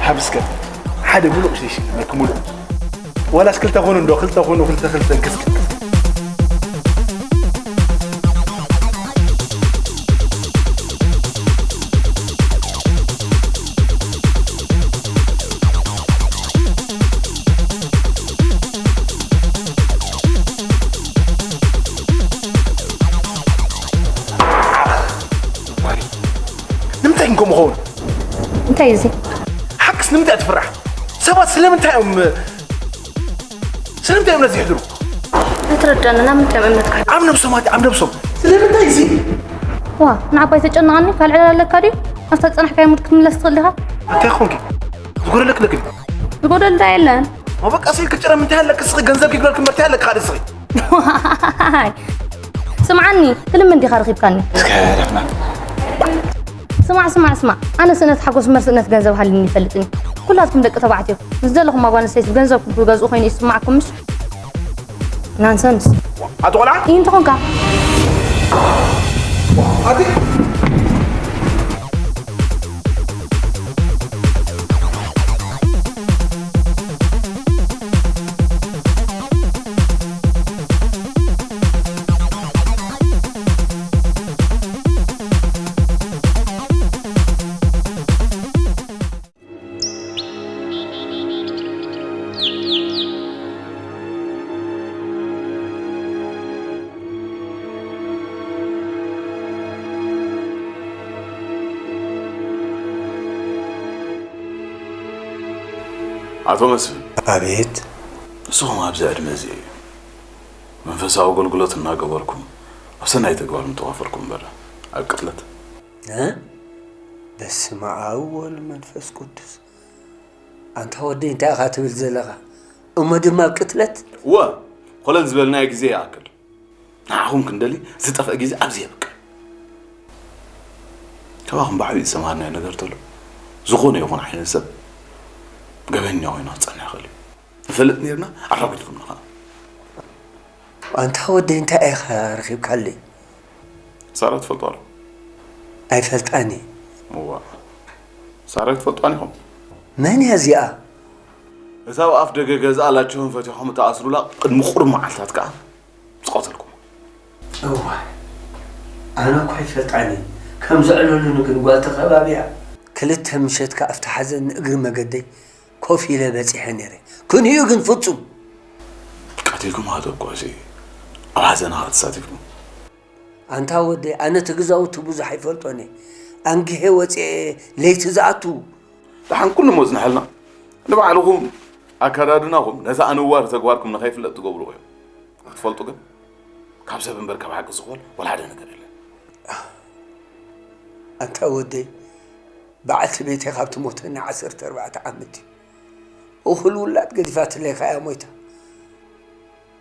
ሃብስከ ሓደ ሙሉእ ቅርሺ ይሽልመኪ ሙሉእ። ዋላስ ክልተ ኾኑ እንዶ ክልተ ኾኑ ክልተ ክልተ ግስክ። ንምንታይ ግን ከምኡ ኸውን? እንታይ እዩ እዚ? ሓቅስ ንምንታይ ትፍራሕ? ሰባት ስለምንታይ እዮም ስለምንታይ እዮም ነዚ ይሕድሩ? ኣይትረዳንን። ኣብ ምንታይ እዮም እምነትካ? ኣብ ነብሶም ኣቲ ኣብ ነብሶም። ስለምንታይ እዚ? ዋ ንዓባይ ተጨንቐኒ ካልዕል ኣለካ ድዩ? ኣብታ ዝጸናሕካዮ ሙድ ክትምለስ ትኽእል ዲኻ? እንታይ ኾንኪ? ዝጎደለክ ኣለክ ድዩ? ዝጎደል እንታይ የለን። ማ በቃ ስኢልክ ጭረ ምንታይ ኣለክ እስኺ ገንዘብ ይግበልክ እምበር እንታይ ኣለክ ካልእ እስኺ? ዋይ! ስምዓኒ፣ ክልምን ዲኻ ረኺብካኒ? እስከ ረፍና። ስማዕ ስማዕ ስማዕ፣ ኣነ ስእነት ሓጎስ እምበር ስእነት ገንዘብ ሃልዩኒ ይፈልጥን እዩ። ኩላትኩም ደቂ ተባዕትዮ ምስ ዘለኹም ጓል ኣንስተይቲ ብገንዘብኩም ክትገዝኡ ኮይኑ ይስማዕኩም ምሽ? ናንሰንስ። ኣቲ ቆልዓ? ኢንተ ኾንካ። ኣቲ ኣቶ መስፍን። ኣቤት። ንስኹም ኣብዚ ዕድመ እዚ መንፈሳዊ ኣገልግሎት እናገበርኩም ኣብ ሰናይ ተግባር ምተዋፈርኩም እምበር ኣብ ቅትለት። እ? በስመ ኣብ ወወልድ መንፈስ ቅዱስ። ኣንታ ወደይ እንታይ ኢኻ ትብል ዘለኻ? እሞ ድማ ኣብ ቅትለት? እወ፣ ኮለል ዝበልናዮ ግዜ ይኣክል። ንዓኹም ክንደሊ ዝጠፍአ ግዜ ኣብዚ የብቅዕ። ካባኹም ብዓብዩ ዝተምሃርናዮ ነገር ተሎ፣ ዝኾነ ይኹን ዓይነት ሰብ ገበኛ ኮይኑ ክጸንሕ ይኽእል እዩ። ንፈልጥ ኔርና፣ ኣራጒድኩም ንኸዓ። ኣንታ ወደይ እንታይ ኢኻ ረኺብካለይ? ሳራ ትፈልጥዋ ዶ? ኣይፈልጣን እየ። እዋ። ሳራ ኣይትፈልጥዋን ኢኹም? መን እያ እዚኣ? እታ ኣብ ኣፍ ደገ ገዝኣ ላችኹም ፈቲሖም እተኣስሩላ ቅድሚ ቁሩብ መዓልታት ከኣ ዝቐተልኩማ። እዋይ፣ ኣነ እኳ ኣይፈልጣን እየ። ከም ዘዕለሉኒ ግን ጓል እቲ ከባቢ እያ። ክልተ ምሸት ከኣ ኣብቲ ሓዘን ንእግሪ መገደይ ኮፍ ኢለ በጺሐ ነይረ። ክንዩ ግን ፍጹም። ቀቲልኩምዋ ተኳሲ ኣብ ሓዘና ተሳቲፍኩም። ኣንታ ወደይ፣ ኣነ እቲ ግዛውቲ ብዙሕ ኣይፈልጦን እየ። ኣንጊሄ ወጺኤ ለይቲ ዝኣቱ። ደሓን ኩሉ እሞ ዝንሕልና ንባዕልኹም ኣከዳድናኹም ነቲ ኣነዋሪ ተግባርኩም ንኸይፍለጥ ትገብርዎ እዮም። ክትፈልጡ ግን ካብ ሰብ እምበር ካብ ሓቂ ዝኽወል ወላ ሓደ ነገር የለን። ኣንታ ወደይ፣ በዓልቲ ቤተይ ካብ ትሞተኒ ዓሰርተ ኣርባዕተ ዓመት እዩ። እኹል ውላድ ገዲፋትለይ ከኣ እያ ሞይታ።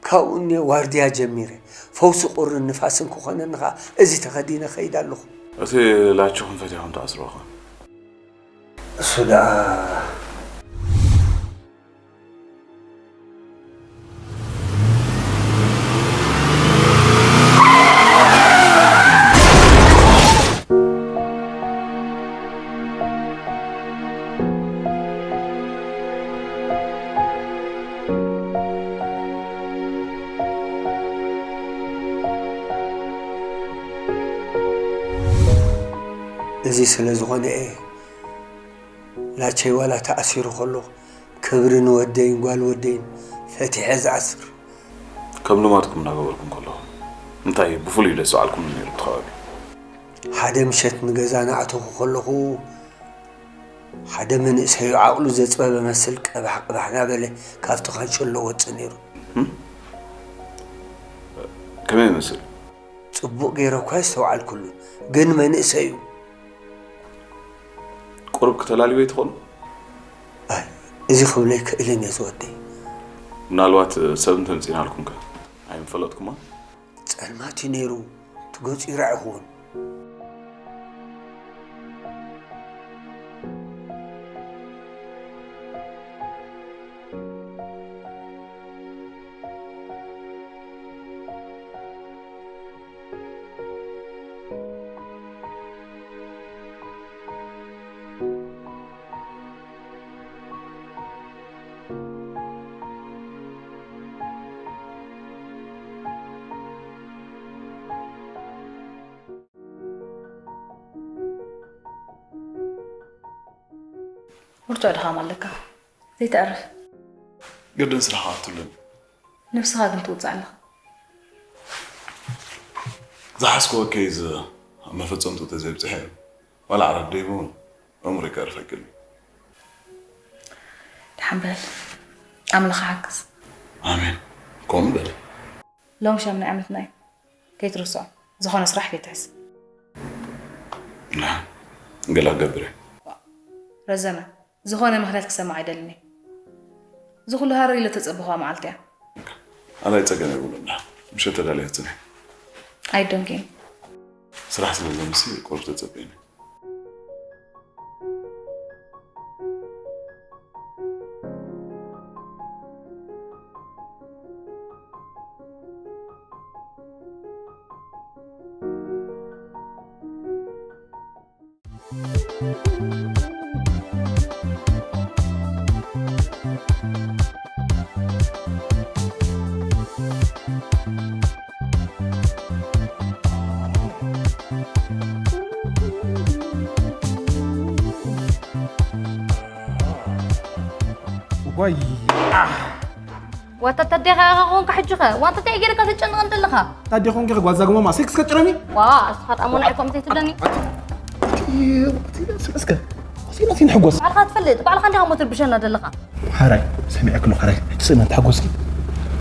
ካብኡ እኔ ዋርድያ ጀሚረ። ፈውሲ ቁርን ንፋስን ክኾነኒ ኸኣ እዚ ተኸዲነ እኸይድ ኣለኹ። እቲ ላችኹም ፈቲሖም ተኣስርዎ ኸ? እሱ ደኣ እዚ ስለ ዝኾነ እየ ላቸይ ዋላ ተኣሲሩ ከሎ ክብሪ ንወደይን ጓል ወደይን ፈቲሐ ዝኣስር። ከም ልማድኩም እናገበርኩም ከለኹም እንታይ ብፍሉይ ደስ በዓልኩም ነይሩ እቲ ከባቢ? ሓደ ምሸት ንገዛ እናኣተኹ ከለኹ ሓደ መንእሰዩ ዓቕሉ ዘጽበበ መስል ቀባሕ ቀባሕ እናበለ ካብቲ ካንሸሎ ወጽእ ነይሩ። እም? ከመይ ይመስል? ጽቡቕ ገይረ እኳ ኣይስተውዓልኩሉን፣ ግን መንእሰዩ። ቁሩብ ክተላልዮ ይትኾኑ? እዚ ክብለይ ክእልን እየ ዝወደይ። ምናልባት ሰብ እንተምፂናልኩም ከ ኣይምፈለጥኩማ። ጸልማት እዩ ነይሩ፣ ትገጹ ይርዓ ይኸውን። ብርቱዕ ድኻም ኣለካ። ዘይተዕርፍ። ግድን ስራሕኻ ክትብለኒ። ነብስኻ ግን ትውጻእ ኣለኻ። ዝሓዝክዎ ኬዝ ኣብ መፈጸምትኡ ተዘይብጽሐ ዋላ ዓራት ደይቡ እውን ኣእምሮይ ከዕርፍ ኣይክእልን። ደሓን በል። ኣምላኽ ሓግዝ። ኣሜን። ከምኡ በል። ሎም ሻምናይ ዓመትና እዩ። ከይትርስዖ። ዝኾነ ስራሕ ከይትሕዝ። ደሓን። ገለ ክገብር እየ። ረዘነ። ዝኾነ ምኽንያት ክሰምዕ ኣይደልን እየ። እዚ ኩሉ ሃረር ኢለ ተጸበኹዋ መዓልቲ እያ። ኣላይ ጸገም የብሉን። ምሸት ተዳልያ ጽንሕ። ኣይዶንኪን። ስራሕ ስለ ዘምሲ ቁሩብ ተጸበይኒ። ዋይ ዋታ ታዲያ ኸ ኾንካ ሕጂ ኸ ዋንታ እንታይ ገይርካ ተጨንቐን ዘለኻ? ታዲያ ኾንኪ ኸ ጓዛ ጎማማ ሴክስ ከጭረሚ? ዋ ኣስኻ ጣሞና ኢኮም ዘይትብለኒ። እስከ ሲና ሲን ሕጎስ ባዕልኻ ትፈልጥ ባዕልኻ እንዲኻ ሞ ትርብሸና ዘለኻ። ሓራይ ሰሚዐ ክሎ ሓራይ ሕጂ ስእና ተሓጎስኪ።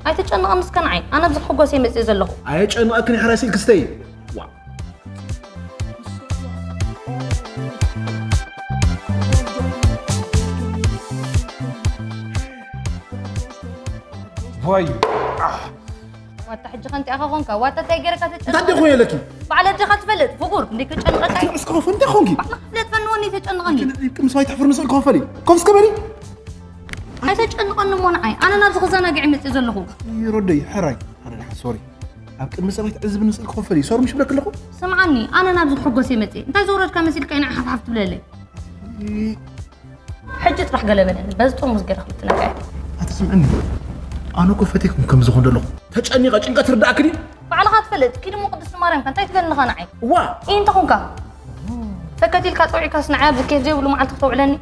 ኣይተጨንቐን እስከ ንዓይ ኣነ ብዝሕጎስ እየ መፅእ ዘለኹ። ኣየጨንቐክን ሓራይ ስልክስተይ። ዋይ ዋታ ሕጂ ከንቲኣኻ ኾንካ ዋታ እንታይ ገይረካ ተጨንቕ እንታይ ደኾ የለኪ ባዕለ ዲኻ ትፈልጥ ፍቁር እንዴ ከጨንቐካ እዩ እስከ ኾፍ እንታይ ኾንኪ ባዕለ ክፍለጥ ፈንዎ እንዴ ተጨንቐኒ ቅምስ ዋይ ተሕፍር ንስእል ክኾፈል እዩ ኮፍ እስከ በሊ ኣይተጨንቐኒ እሞ ንዓይ ኣነ ናብዚ ክዘናግዕ መፅእ ዘለኹ ይሮደይ ሕራይ ሕራይ ሶሪ ኣብ ቅድሚ ሰባት ዕዝብ ንስእል ክኾፈል እዩ ሶሪ ምሽ ብለክ ኣለኹ ስምዓኒ ኣነ ናብዚ ክሕጎስ እየ መፅእ እንታይ ዘውረድካ መሲልካ ኢና ሓፍሓፍ ትብለለይ ሕጂ ጥራሕ ገለ በለኒ በዚ ጥርሙዝ ገለ ክልጥነካ እየ ኣትስምዕኒ ኣነ እኮ ፈቴኩም ከም ዝኾን ዘለኹ ተጨኒቐ ጭንቀት ርዳእክኒ ባዕልኻ ትፈልጥ ኪድ እሞ ቅድስቲ ማርያም ከ እንታይ ትብለኒ ኣለኻ ንዓይ እዋ ኢንተ ኹንካ ፈከት ኢልካ ፀውዒካስ ንዓይ ኣብዚ ኬፍ ዘይብሉ መዓልቲ ክተውዕለኒ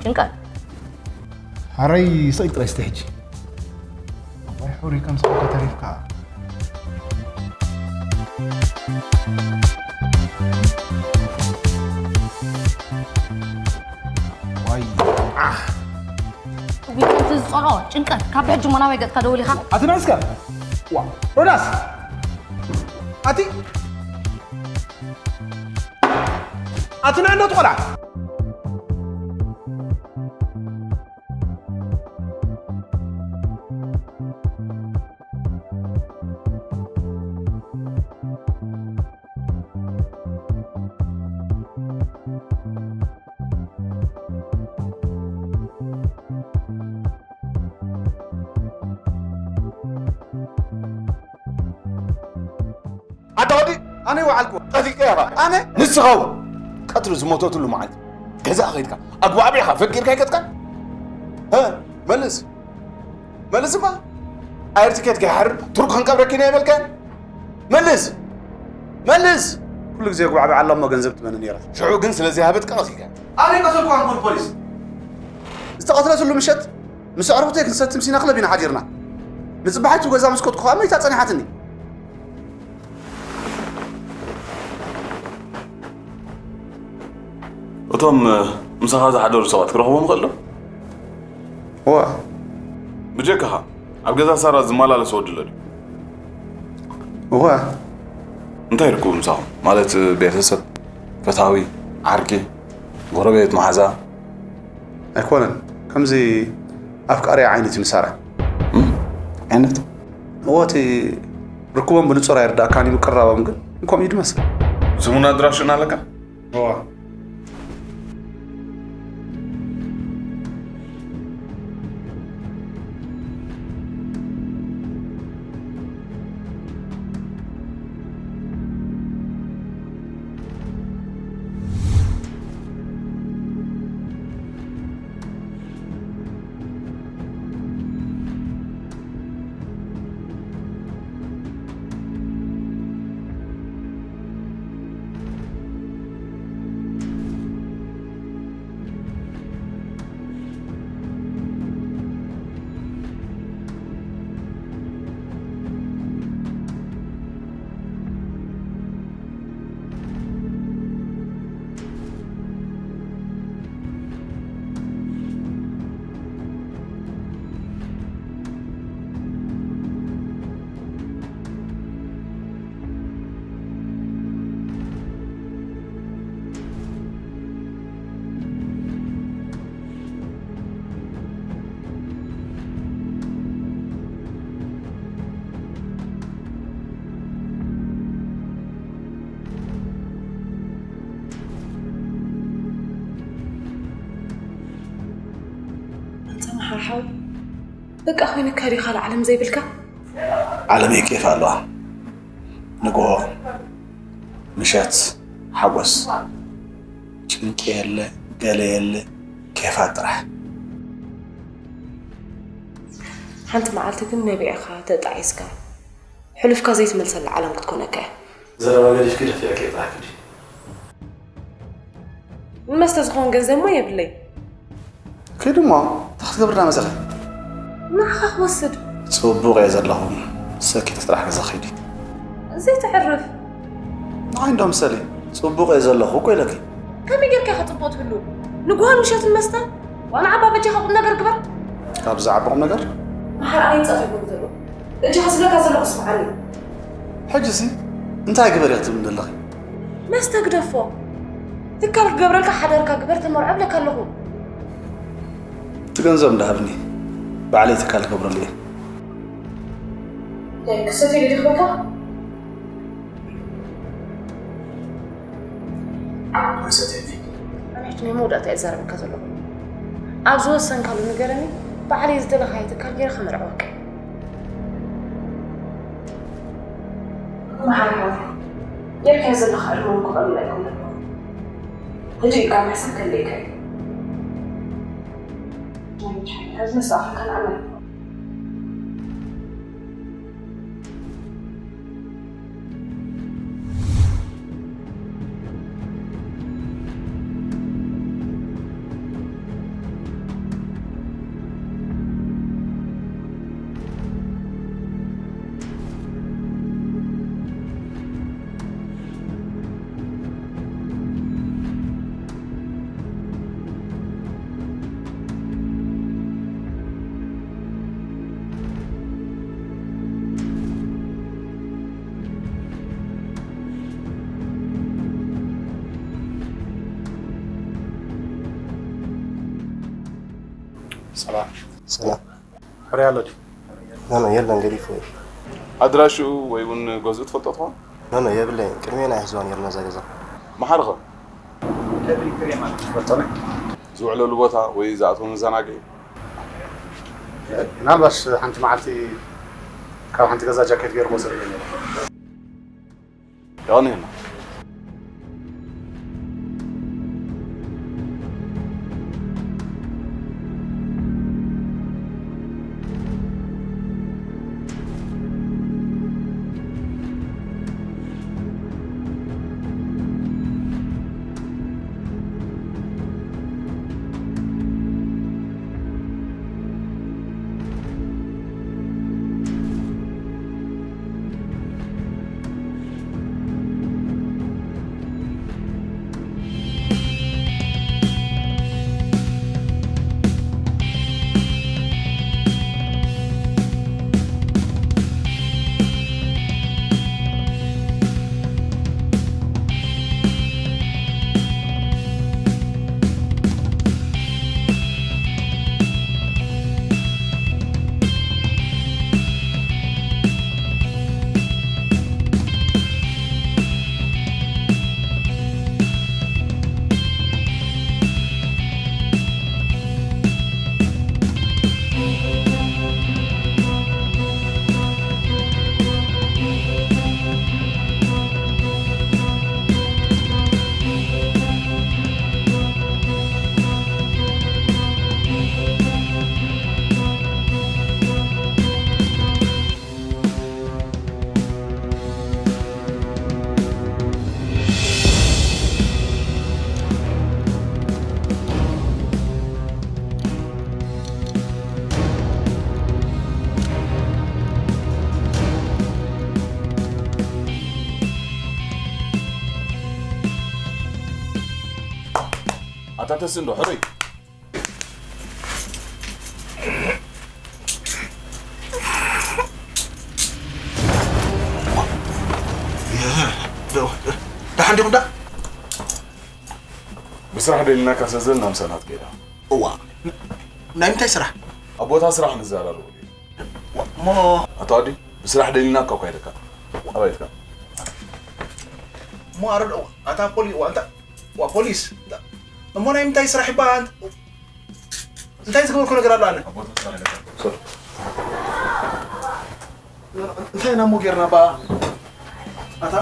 ጭንቀት ሓረይ ስቕ ጥራይ ስተ ሕጂ ኣባይ ሕሩይ ከም ስቕካ ተሪፍካ ዋይ ዊልከምቲ ዝጸልኦ ጭንቀት ካብ ብሕጂ ሞናወይ ገጽካ ደውል ኢኻ ኣቲ ናስከ ዋ ሮዳስ ኣቲ ኣቲ ንዕነቱ ቆልዓ ኣታ ወዲ ኣነ ይወዓልኩ ጠፊቀ ኢኻ ኣነ ንስኻ እውን ቀትሪ ዝሞተትሉ መዓልቲ ገዛ ከይድካ ኣግባብ ኢኻ ፈቂድካ ይቀጥካ መልስ መልስማ ኣየር ትኬት ከይሓርር ቱርክ ክንቀብረኪ ኢና ይበልካን መልስ መልስ ኩሉ ግዜ ኣግባዕባዕ ኣላ እሞ ገንዘብ ትመነ ነይራ ሽዑ ግን ስለዚ ሃበት ቀቐስ ኢልካ ኣነ ቀተልኳ ንኩን ፖሊስ ዝተቐትለ ስሉ ምሸት ምስ ኣዕሩኽተይ ክንሰቲ ምሲና ክለብ ኢና ሓዲርና ንፅባሓይቱ ገዛ ምስ ከድኩ ከዓ መይታ ፀኒሓትኒ እቶም ምሳኻ ዝሓደሩ ሰባት ክረኽቦም ይኽእል ዶ? እዋ ብጀካኻ ኣብ ገዛ ሳራ ዝመላለስ ወዲ ኣሎ ድዩ? እዋ እንታይ ርክቡ ምሳኹም? ማለት ቤተሰብ፣ ፈታዊ፣ ዓርኪ፣ ጎረቤት፣ መሓዛ? ኣይኮነን ከምዚ ኣፍቃሪያ ዓይነት እዩ ንሳራ። እም? ዓይነት? እዎ፣ እቲ ርክቦም ብንጹር ኣይርዳእካን እዩ፣ ምቅርራቦም ግን ከምኡ እዩ ዝመስል። ስሙን ኣድራሽኡን ኣለካ? እዋ። ኣንታ መሓር ሓወይ፣ በቃ ኮይንካ ዲኻ፣ ዓለም ዘይብልካ? ዓለመይ ኬፍ ኣለዋ። ንግሆ፣ ምሸት፣ ሓጎስ፣ ጭንቂ የለ፣ ገለ የለ፣ ኬፋት ጥራሕ። ሓንቲ መዓልቲ ግን ነቢዕኻ ተጣዒስካ፣ ሕሉፍካ ዘይትመልሰላ ዓለም ክትኮነካ እያ። ዘረባ ገዲፍኪ ደፊዕኪ ጥራሕ ክዲ። ንመስተ ዝኸውን ገንዘብ እሞ የብለይ። ከይዲ እሞ፣ እንታይ ክትገብር ዳ መጸኺ? ንዓኻ ክወስድ። ጽቡቕ እየ ዘለኹ። ሰኪት ጥራሕ ገዛ ከይዲ። ዘይተዕርፍ። ንዓይ እንዶ ምሰሊ፣ ጽቡቕ እየ ዘለኹ እኮ ኢለኪ። ከመይ ጌርካ ኢኻ ጽቡቕ ትህሉ? ንግሆን ምሸትን መስተ? ዋና ዓባ በጃኻ ቁም ነገር ግበር። ካብዚ ዓቢ ቁም ነገር? መሓር ኣነ ይጻተጎም ዘሎ። በጃኻ ዝብለካ ዘለኹ ስምዓኒ። ሕጂሲ እንታይ ግበር ኢኺ ትብልኒ ዘለኺ? መስተ ግደፎ። ትካል ክገብረልካ ሓዳርካ ግበር ተመርዖ እብለካ ኣለኹ። እቲ ገንዘብ እንዳሃብኒ ባዕለይ ትካል ክገብረሉ እየ። ናይ ክሰት ኢሉ ድኽበካ? ኣነ ሕጂ ናይ መወዳእታ እየ ዝዛረበካ ዘለኹ። ኣብ ዝወሰንካሉ ንገረኒ፣ ባዕለይ ዝደለኻዮ ትካል ገይረ ከመርዕወካ እየ። መሓር ሓወይ፣ ጌርካዮ ዘለኻ ዕድመ እውን ክቐልል ኣይኮነን። ህድእ ኢልካ ምሕሳብ ከድልየካ እዩ። ናይ ምድሓን ሕዚ ንስኻ ከነኣምን። ሰላም። ሰላም። ሕርያ ኣሎ ድዩ? ኖ፣ ኖ፣ የለን፣ ገዲፉ እዩ። ኣድራሽኡ ወይ እውን ገዝኡ ትፈልጦ ትኾን? ኖ፣ ኖ፣ የብለይን። ቅድሜና ይሕዝዋ ነይሩ ነዛ ገዛ። መሓርኸ? ዝውዕለሉ ቦታ ወይ ዝኣትዎ መዘናግዒ? ምናልባሽ ሓንቲ መዓልቲ ካብ ሓንቲ ገዛ ጃኬት ገይሩ ክወስድ እዩ ነይሩ። የቐንየልና። ተስንዶ ሕሩይ። ደሓን ዲኹም ዳ? ብስራሕ ደሊናካ ስለ ዘለና ምሳና ትከይዳ። እዋ፣ ናይ ምንታይ ስራሕ? ኣብ ቦታ ስራሕ ንዘራረበሉ። እሞ ኣቶ ኣዲ፣ ብስራሕ ደሊናካ እኳ ኢለካ። ኣባይ ኢልካ? እሞ ኣረዶ፣ ኣታ ፖሊ-፣ ዋ፣ እንታ-፣ ዋ፣ ፖሊስ፣ እንታ-፣ እሞ ናይ ምንታይ ስራሕ ይበሃል? እንታይ ዝገበርኩ ነገር ኣሎ ኣነ? ኣብ ቦታ ስራሕ ኢለካ። ሶሪ። እንታይ ኢና እሞ ጌርና ባ? ኣታ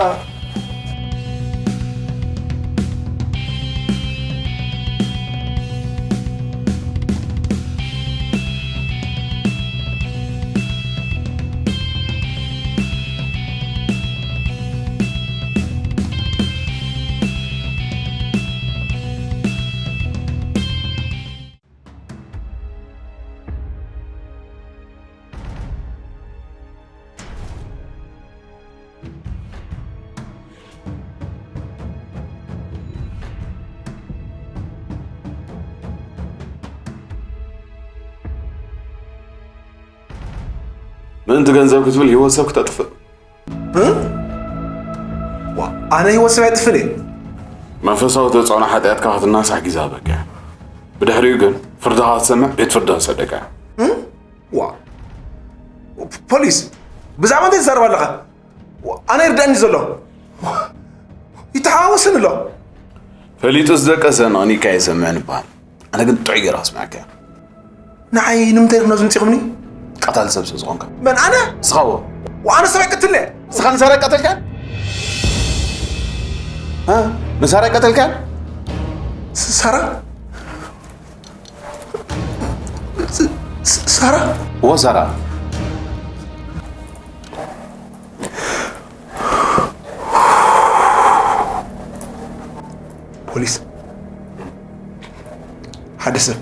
ምእንቲ ገንዘብ ክትብል ህይወት ሰብ ክተጥፍእ። እ? ዋ፣ ኣነ ህይወት ሰብ ኣይጥፍን እየ። መንፈሳዊ ተጽዕኖ ሓጢኣትካ ክትናሳሕ ግዜ ሃበካ። ብድሕሪኡ ግን ፍርድኻ ክትሰምዕ ቤት ፍርዲ ክሰደካ። እ? ዋ፣ ፖሊስ፣ ብዛዕባ እንታይ ትዛረብ ኣለኻ? ዋ፣ ኣነ ይርዳእኒ ዘሎ። ዋ፣ ይተሓዋወስን ኣሎ። ፈሊጡ ዝደቀሰ ንቕኒካ ይሰምዕ ንበሃል። ኣነ ግን ጥዑይ ገይረ ክስምዓካ እየ። ንዓይ ንምንታይ ኢኹም ናብዚ ምጺኹምኒ? ቀታሊ ሰብ ስለ ዝኾንካ። መን ኣነ? ንስኻ እዎ። ወኣነ ሰብ ኣይቀትልን እየ። ንስኻ ንሳራ ኣይቀተልካን? እ? ንሳራ ኣይቀተልካን? ስ-፣ ሳራ? ስ-፣ ስ-፣ ሳራ? እዎ ሳራ። ፖሊስ ሓደ ሰብ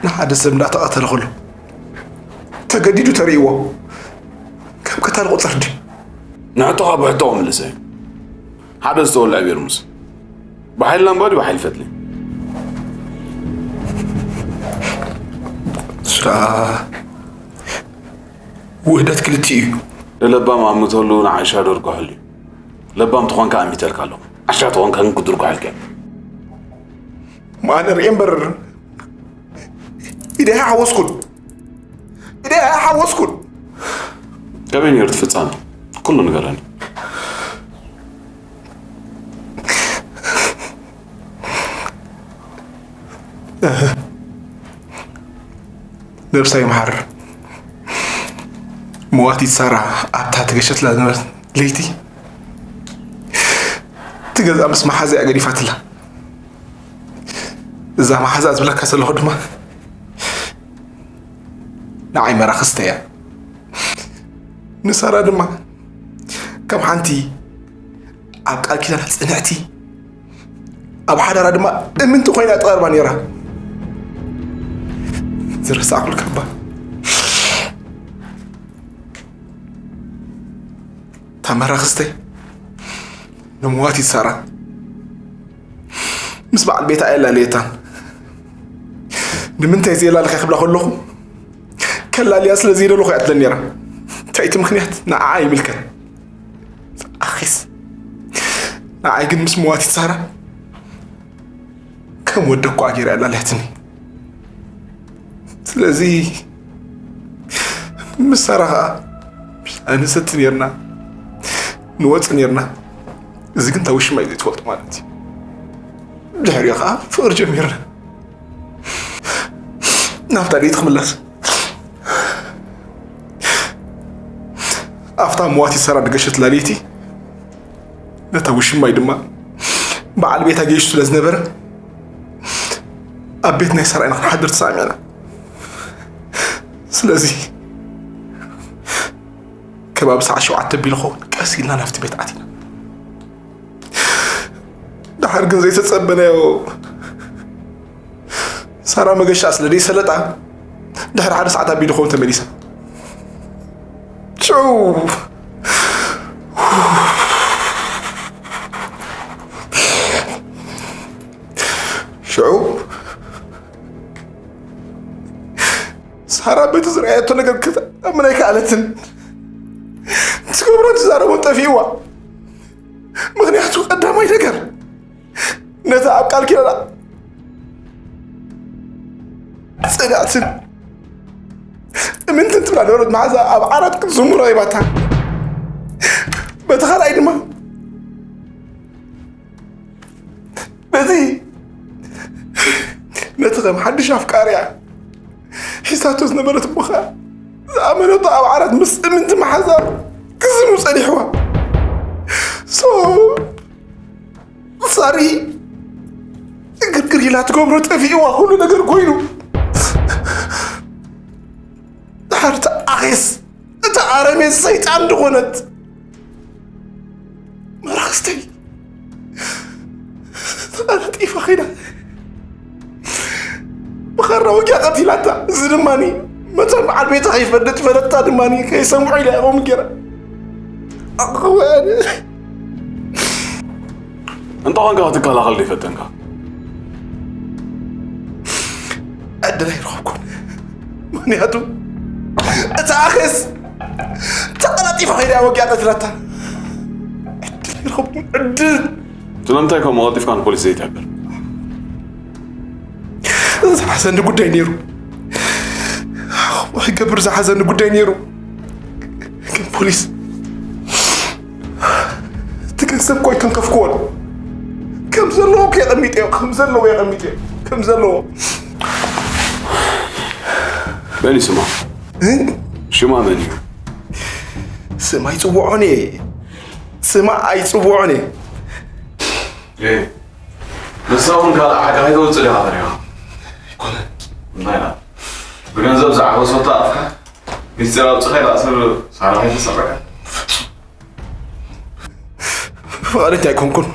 ንሓደ ሰብ እንዳተቐተለ ከሎ ተገዲዱ ተርእይዎ ከም ቀታሊ ቁጸር ድዩ? ንሕቶኻ ብሕቶ ክምልሰ እዩ። ሓደ ዝተወልዐ ቤርሙስ ብሓይሊ ላምባ ድዩ ብሓይሊ ፈትሊ? ሻ-፣ ውህደት ክልቲኡ እዩ። ንለባም ኣምተሉ ንዓሻ ደርግሐሉ እዩ። ለባም ተኾንካ ኣሚተልካ ኣለኹ። ዓሻ ተኾንካ ግን ክድርግሐልካ እየ። ማነ ርኤ እምበር ኢደይ ሓወስኩን። ኢደይ ሓወስኩን። ከመይ ነይሩ እቲ ፍጻመ? ኩሉ ንገረኒ። ነብሳ ይምሓር። መዋቲት ሳራ ኣብታ ተገሸትላ ዝነበረት ለይቲ እቲ ገዛ ምስ መሓዛ እያ ገዲፋትላ። እዛ መሓዛ ዝብለካ ዘለኹ ድማ ንዓይ መራኽስተ እያ። ንሳራ ድማ ከም ሓንቲ ኣብ ቃል ኪዳና ጽንዕቲ፣ ኣብ ሓዳራ ድማ እምንቲ ኮይና ትቐርባ ነይራ። ዝረሳዕኩልካ እባ እታ መራኽስተይ ንመዋቲት ሳራ ምስ በዓል ቤታ ኣየላለየታን። ንምንታይ ዘየላለኸ ክብላ ከለኹ፣ ከላልያ ስለ ዘይደለኹ እያ ትብለኒ ነይራ። እንታይ እቲ ምኽንያት ንዓኣ ይምልከት። ኣኺስ፣ ንዓይ ግን ምስ መዋቲት ሳራ ከም ወደ እኳ ገይራ ኣላልያትኒ። ስለዚ ምስ ሳራ ኸኣ ንሰቲ ነይርና፣ ንወጽእ ነይርና። እዚ ግን እታ ውሽማይ ዘይትፈልጦ ማለት እዩ። ድሕሪኡ ኸኣ ፍቕሪ ጀሚርና። ናብታ ደይቲ ክምለስ። ኣብታ መዋቲት ሳራ ድገሸትላ ለይቲ ነታ ውሽማይ ድማ በዓል ቤታ ገይሹ ስለ ዝነበረ ኣብ ቤት ናይ ሳራ ኢና ክንሓድር ተሰማሚዕና። ስለዚ ከባቢ ሰዓት ሸውዓተ ኣቢሉ ኸውን ቀስ ኢልና ናብቲ ቤት ኣቲና። ደሓር ግን ዘይተጸበናዮ ሳራ መገሻ ስለ ደይሰለጣ ድሕሪ ሓደ ሰዓት ኣቢሉ ኸውን ተመሊሳ። ጭው! እቲ ዝረኣየቶ ነገር ክትኣምን ኣይከኣለትን። ትገብሮን ትዛረቦን ጠፊእዋ። ምኽንያቱ ቀዳማይ ነገር ነታ ኣብ ቃል ኪዳና ጽንዕትን እምንትን ትብላ ነበረት መሓዛ ኣብ ዓራት ክትዝምሮ ሂባታ። በቲ ካልኣይ ድማ በዚ ነቲ ከም ሓድሽ ኣፍቃሪያ ሒዛቶ ዝነበረት እሞ ኸኣ ዝኣመነቶ ኣብ ዓራት ምስ እምንቲ መሓዛ ክዝኑ ጸኒሕዋ። ሶ ሳሪ ግርግር ኢላ ትገብሮ ጠፊእዋ ኩሉ ነገር ኮይኑ። ድሓር ተኣኺስ እታ ኣረሜን ሰይጣን ዝኾነት መራኽስተይ ተቐላጢፋ ኸይዳ ብኻራ ወጊያ ቀቲላታ። እዚ ድማኒ መታን በዓል ቤታ ከይፈልጥ ፈለጥታ ድማኒ ከይሰምዑ ኢላ ኢኹም ገይራ ኣኸወያነ እንተ ኾንካ ክትከላኸል ዘይፈተንካ ዕድል ኣይረኸብኩን። ምኽንያቱ እታ ኣኼስ ተቐላጢፋ ከይዳ ወጊኣ ቀትላታ። ዕድል ኣይረኸብኩን። ዕድል ስለምንታይ ከም ቀልጢፍካ ንፖሊስ ዘይትሕብር? ዝሓዘኒ ጉዳይ ነይሩ። ክገብር ዝሓዘኒ ጉዳይ ነይሩ። ግን ፖሊስ እቲ ገንዘብ እኮ ኣይተንከፍክዎን። ከም ዘለዎ እኮ የቐሚጠዮ። ከም ዘለዎ የቐሚጠዮ። ከም ዘለዎ መን እዩ ስማ? ሽማ መን እዩ? ስም ኣይፅውዖን እየ። ስማ ኣይፅውዖን እየ። ንሳ እውን ካልእ ዓዲ ከይተውፅእ ዲኻ ፈሪኻ? ኣይኮነን። እንታይ ኢላ? ብገንዘብ ዝዓበሰቶ ኣፍካ ሚስጢር ኣውፅኻ ኢላ ኣስር ሳራ ከይተሰረቀ? ፍቓደኛ ኣይኮንኩን።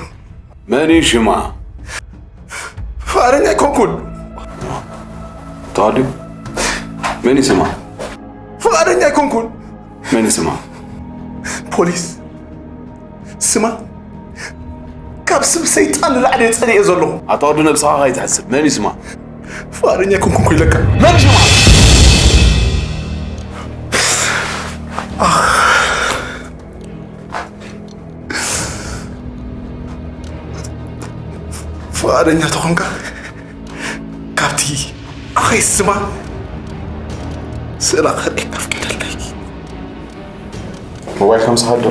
መን እዩ ሽማ? ፍቓደኛ ኣይኮንኩን። ተዋዲ መን እዩ ስማ? ፍቓደኛ ኣይኮንኩን። መን እዩ ስማ? ፖሊስ ስማ ካብ ስም ሰይጣን ንላዕሊ እየ ጸሊኤ ዘለኹ። ኣታ ወዲ ነብስኻ ከይትሕስብ መን እዩ ስማ? ፍቓደኛ ኣይኮንኩን እኮ ኢለካ። መን እዩ ሽማ? ፍቓደኛ ተኾንካ ካብቲ ኣኸይ ስማ ስእላ ክርእየካ ፍቀደልካ። ሞባይል ከም ዝሃዶ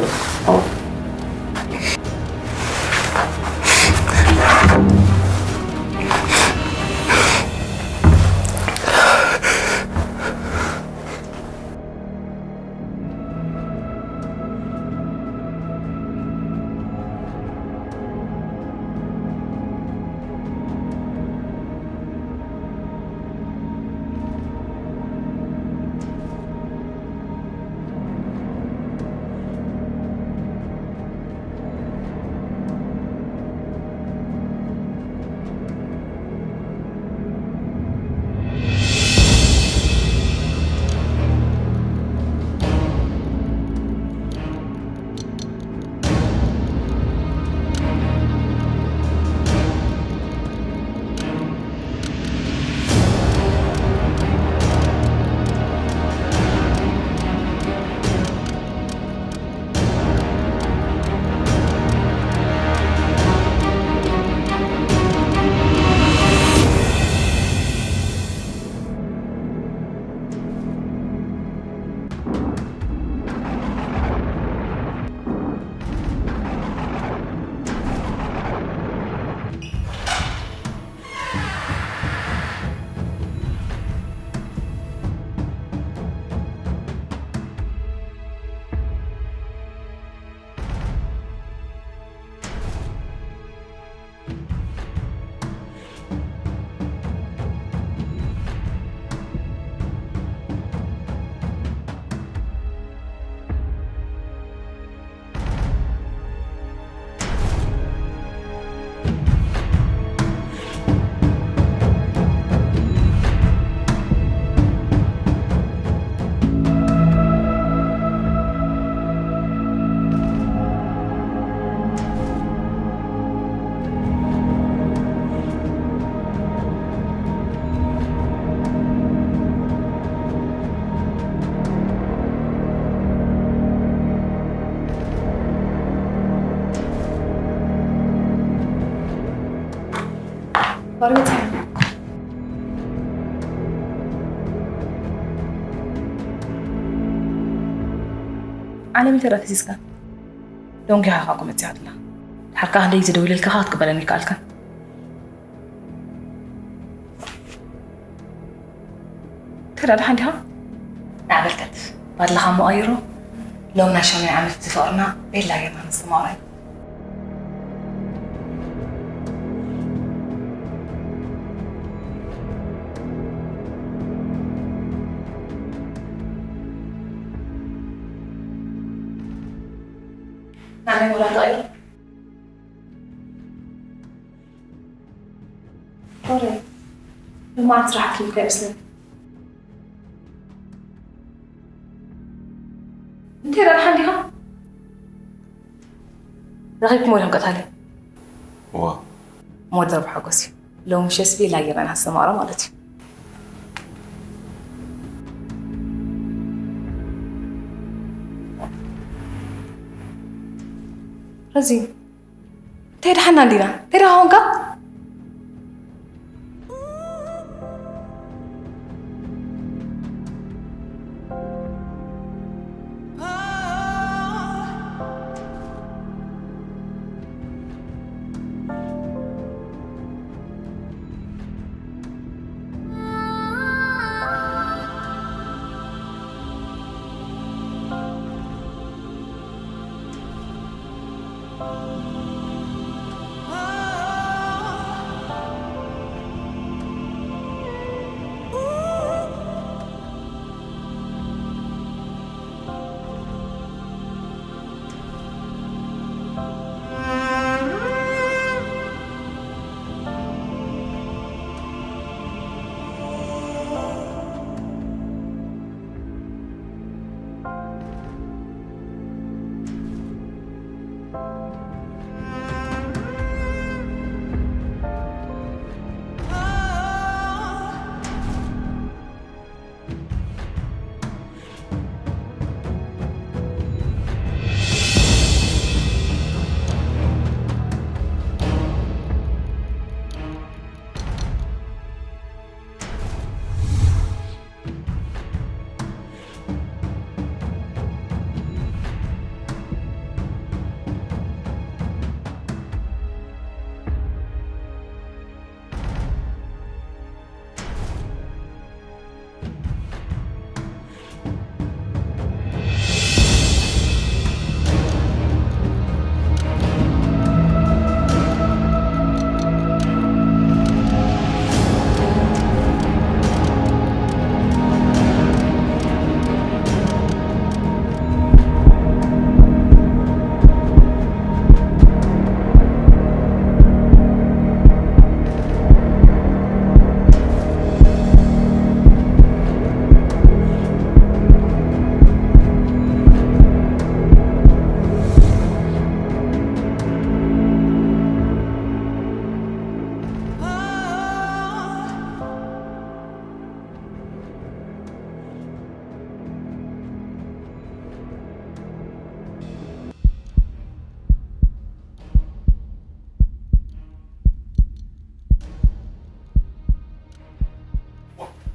ባሪ በፂሐ። ዓለም እንተ ደኣ ፈሲስካ ደንጊኻ እኮ መፂኣ ኣላ። ድሓር ከኣ ክንደይ ግዜ ደዊለልካ ክትቅበለኒ ኣይከኣልካን። እንታይ ደኣ ደሓን ዲኻ? ንዓ በል ከትፍ። ባድልኻ እሞ ቀይሮ። ሎም ናይ ሻሙናይ ዓመት ፍቕርና ቤላ ጌርና ነስተማቕሮ ኢና። ንዓይ ሞባይል ተቐይሩ። ሶሪ፣ ብመዓት ስራሕ ኣትሪፍካ ይመስለኒ። እንታይ ደኣ ደሓን ዲኻ? ረኺብኩሞ ዲኹም ቀታሊ? እዋ። ሞት ደርቢ ሓጎስ እዩ። ሎሚ ምሸት ቤላ ጌርና ኢና ነስተማቕሮ ማለት እዩ። ረዚን፣ እንታይ ደሓና እንዲና? እንታይ ደኣ ኾንካ?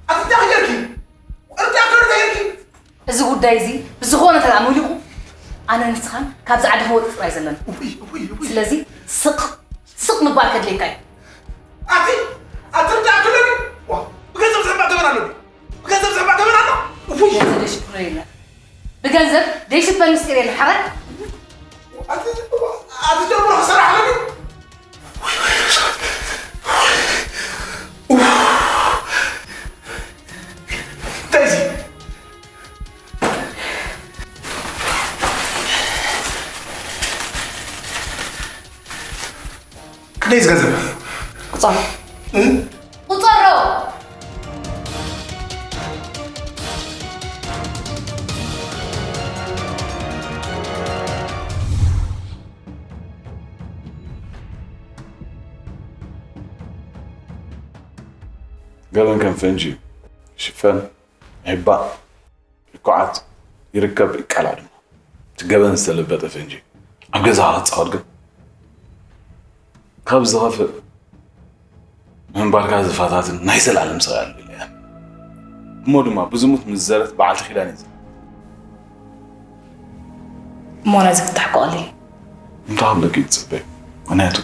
ኣቲ እንታይ ጌርኪ? እንታይ ጌርኪ? እዚ ጉዳይ እዚ ብዝኾነ እንተ ደኣ መሊቑ፣ ኣነ ንስኻን ካብዚ ዓዲ ክንወጽእ ጥራይ ዘለና። እውይ፣ እውይ፣ እውይ። ስለዚ ስቕ፣ ስቕ ምባል ከድልየካ እዩ። ኣቲ፣ ኣቲ እንታይ ክለኒ? ዋ፣ ብገንዘብ ዝሕባእ ገበን ኣለኒ። ብገንዘብ ዝሕባእ ገበን ኣሎ? እውይ። ገንዘብ ዘይሽፍኖ የለን። ብገንዘብ ዘይሽፈን ምስጢር የለን። ሓራይ? ኣቲ፣ ኣቲ ጀምሮ ክሰርሕ ኣለኒ። እንታይ እዚ? ክንደይ እዚ ገንዘብ? ቁጸሮ። እ? ቁጸሮ። ገበን ከም ፈንጂ እዩ። ሽፈን፣ ይሕባእ፣ ይኳዓት፣ ይርከብ፣ ይቃላዕ ድማ። እቲ ገበን ዝተለበጠ ፈንጂ ኣብ ገዛኻ ክትጻወት ግን ካብ ዝኸፍእ ምንባርካ ዝፈታትን ናይ ዘላለም ስቓይ ኣሎ ኢለ እየ። እሞ ድማ ብዝሙት ምስ ዝዘረት በዓልቲ ኪዳን እየ። እሞ ነዚ ፍታሕ ክቐሊል። እንታይ ክብለኪ ትጽበይ? ምክንያቱ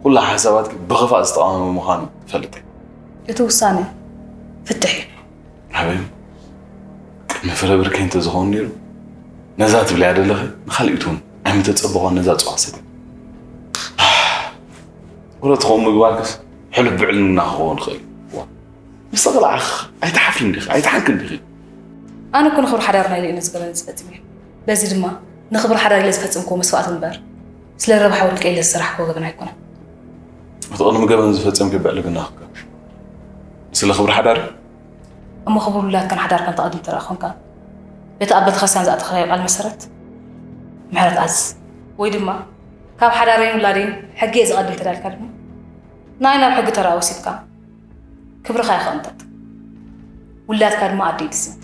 ኩላ ሓሳባትኪ ብኽፋእ ዝተቓወመ ምዃኑ ትፈልጥ እየ። እቲ ውሳነ ፍትሕ እዩ። ሓበን ቅድሚ ፍረ ብርከይ እንተዝኸውን ነይሩ ነዛ ትብልያ ዘለኺ ንኻልኢት እውን ኣይምተጸበቖን ነዛ ጽዋ ሰተይ። ወረ ትኸውን ምግባርክስ ሕሉፍ ብዕልና ክኸውን ይኽእል እዩ። ዋ፣ ምስ ተቐላዕኽ ኣይትሓፍርን ዲኺ? ኣይትሓንክን ዲኺ? ኣነ እኮ ንኽብሪ ሓዳርና ኢለ እየ ነዚ ገበን ዝፈጽም እየ። በዚ ድማ ንኽብሪ ሓዳር ኢለ ዝፈጸምክዎ መስዋእቲ እምበር ስለ ረብሓ ውልቀይ ኢለ ዝሰራሕክዎ ገበን ኣይኮነን። እቲ ቅድሚ ገበን ዝፈጸምኪ ብዕልግና ክከ ስለ ክብሪ ሓዳር እሞ ክብሪ ውላድካን ሓዳርካን ተቐድም ተረኣ ኮንካ በቲ ኣብ ቤተክርስትያን ዝኣተኻዮ ቃል መሰረት ምሕረት ኣዝዝ ወይ ድማ ካብ ሓዳረይን ውላደይን ሕጊ እየ ዝቐድም ተዳልካ ድማ ንኣይ ናብ ሕጊ ተረኣ ወሲድካ ክብርኻ ኢኻ እንተጥ ውላድካ ድማ ኣደይ ትስም።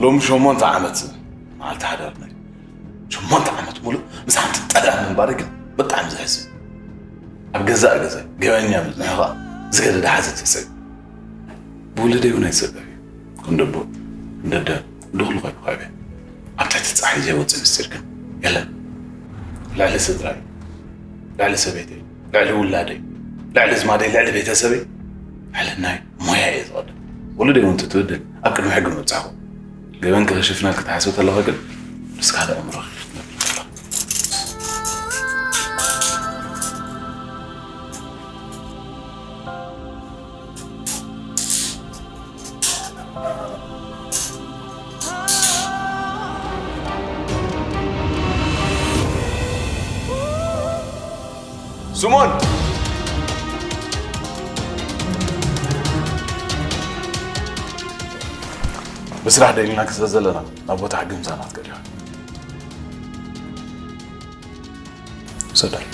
ሎሚ ሸሞንተ ዓመት መዓልቲ ሓዳርና እዩ። ሸሞንተ ዓመት ሙሉእ ምስ ሓንቲ ጠላም ምንባረይ ግን ብጣዕሚ ዘሕዝን። ኣብ ገዛእ ገዛይ ገበኛ ምጽንሑ ከኣ ዝገደደ ሓዘን ሰሰብ። ብውልደይ እውን ኣይጸበብ እዩ። ከም ደቦ፣ ከም ደደ፣ ድኹሉ ኮይኑ ከዕብየ። ኣብ ትሕቲ ጸሓይ ዘይወጽእ ምስጢር ግን የለን። ልዕሊ ስድራይ፣ ልዕሊ ሰበይተይ፣ ልዕሊ ውላደይ፣ ልዕሊ ዝማደይ፣ ልዕሊ ቤተሰበይ፣ ልዕሊ ናይ ሞያ እየ ዝቐድም። ወለደይ እውን ትትብድል ኣብ ቅድሚ ሕጊ ምብጻሕኹ። ገበን ክኽሽፍና ክትሓስብ ተለኻ ግን ምስ ካልእ ኣእምሮ ክትነብር ኣለኻ። ስሞን! ብስራሕ ደሊና ክስለ ዘለና ናብ ቦታ ሕጊ ምሳና ክትከድ ኢኻ። ሰዳይ።